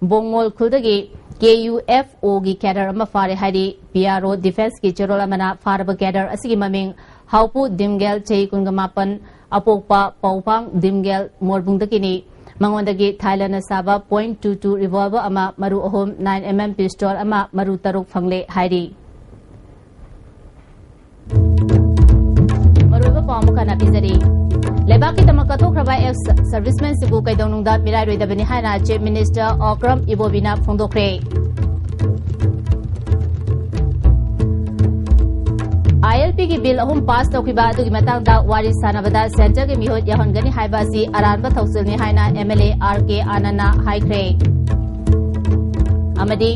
ꯕꯣꯡꯉꯣꯜ ꯈꯨꯜꯗꯒꯤ ꯀꯦ ꯌꯨ ꯑꯦꯐ ꯑꯣꯒꯤ ꯀꯦꯗꯔ ꯑꯃ ꯐꯥꯔꯦ ꯍꯥꯏꯔꯤ꯫ ꯄꯤ ꯑꯥꯔ ꯑꯣ ꯗꯤꯐꯦꯟꯁꯀꯤ ꯆꯦꯔꯣꯜ ꯑꯃꯅ ꯐꯥꯔꯕ ꯀꯦꯗꯔ ꯑꯁꯤꯒꯤ ꯃꯃꯤꯡ ꯍꯥꯎꯄꯨ ꯗꯤꯝꯒꯦꯜ, ꯆꯍꯤ ꯀꯨꯟꯒ ꯃꯥꯄꯟ, ꯑꯄꯣꯛꯄ ꯄꯥꯎꯐꯥꯡ ꯗꯤꯝꯒꯦꯜ, ꯃꯣꯔꯕꯨꯡꯗꯒꯤꯅꯤ꯫ ꯃꯉꯣꯟꯗꯒꯤ ꯊꯥꯏꯂꯦꯟꯗꯅ ꯁꯥꯕ ꯄꯣꯏꯟꯠ ꯇꯨ ꯇꯨ ꯔꯤꯚꯣꯜꯚꯔ ꯑꯃ, ꯃꯔꯨ ꯑꯍꯨꯝ, ꯅꯥꯏꯟ ꯑꯦꯝ ꯑꯦꯝ ꯄꯤꯁꯇꯣꯜ ꯑꯃ, ꯃꯔꯨ ꯇꯔꯨꯛ ꯐꯪꯂꯦ ꯍꯥꯏꯔꯤ꯫ ꯃꯔꯨꯑꯣꯏꯕ ꯄꯥꯎ ꯑꯃꯨꯛ ꯍꯟꯅ ꯄꯤꯖꯔꯤ꯫ ꯂꯩꯕꯥꯛꯀꯤꯗꯃꯛ ꯀꯠꯊꯣꯛꯈ꯭ꯔꯕ ꯑꯦꯛꯁ ꯁꯔꯚꯤꯁꯃꯦꯟꯁꯤꯡꯕꯨ ꯀꯩꯗꯧꯅꯨꯡꯗ ꯃꯤꯔꯥꯏꯔꯣꯏꯗꯕꯅꯤ ꯍꯥꯏꯅ ꯆꯤꯐ ꯃꯤꯅꯤꯁꯇꯔ ꯑꯣꯀ꯭ꯔꯝ ꯏꯕꯣꯕꯤꯅ ꯐꯣꯡꯗꯣꯛꯈ꯭ꯔꯦ꯫ ꯑꯥꯏ ꯑꯦꯜ ꯄꯤꯒꯤ ꯕꯤꯜ ꯑꯍꯨꯝ ꯄꯥꯁ ꯇꯧꯈꯤꯕ ꯑꯗꯨꯒꯤ ꯃꯇꯥꯡꯗ ꯋꯥꯔꯤ ꯁꯥꯟꯅꯕꯗ ꯁꯦꯟꯇꯔꯒꯤ ꯃꯤꯍꯨꯠ ꯌꯥꯎꯍꯟꯒꯅꯤ ꯍꯥꯏꯕ ꯑꯁꯤ ꯑꯔꯥꯟꯕ ꯊꯧꯁꯤꯜꯅꯤ ꯍꯥꯏꯅ ꯑꯦꯝ ꯑꯦꯜ ꯑꯦ ꯑꯥꯔ ꯀꯦ ꯑꯥꯅꯟꯅ ꯍꯥꯏꯈ꯭ꯔꯦ꯫ ꯑꯃꯗꯤ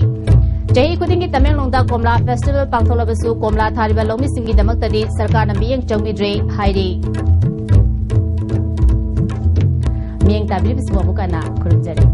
ꯆꯍꯤ ꯈꯨꯗꯤꯡꯒꯤ ꯇꯃꯦꯡꯂꯣꯡꯗ ꯀꯣꯝꯂꯥ ꯐꯦꯁꯇꯤꯚꯦꯜ ꯄꯥꯡꯊꯣꯛꯂꯕꯁꯨ ꯀꯣꯝꯂꯥ ꯊꯥꯔꯤꯕ ꯂꯧꯃꯤꯁꯤꯡꯒꯤꯗꯃꯛꯇꯗꯤ ꯁꯔꯀꯥꯔꯅ ꯃꯤꯠꯌꯦꯡ ꯆꯪꯕꯤꯗ꯭ꯔꯦ ꯍꯥꯏꯔꯤ꯫ ꯃꯤꯠꯌꯦꯡ ꯇꯥꯕꯤꯔꯤꯕꯁꯤꯕꯨ ꯑꯃꯨꯛ ꯍꯟꯅ ꯈꯨꯔꯨꯝꯖꯔꯤ꯫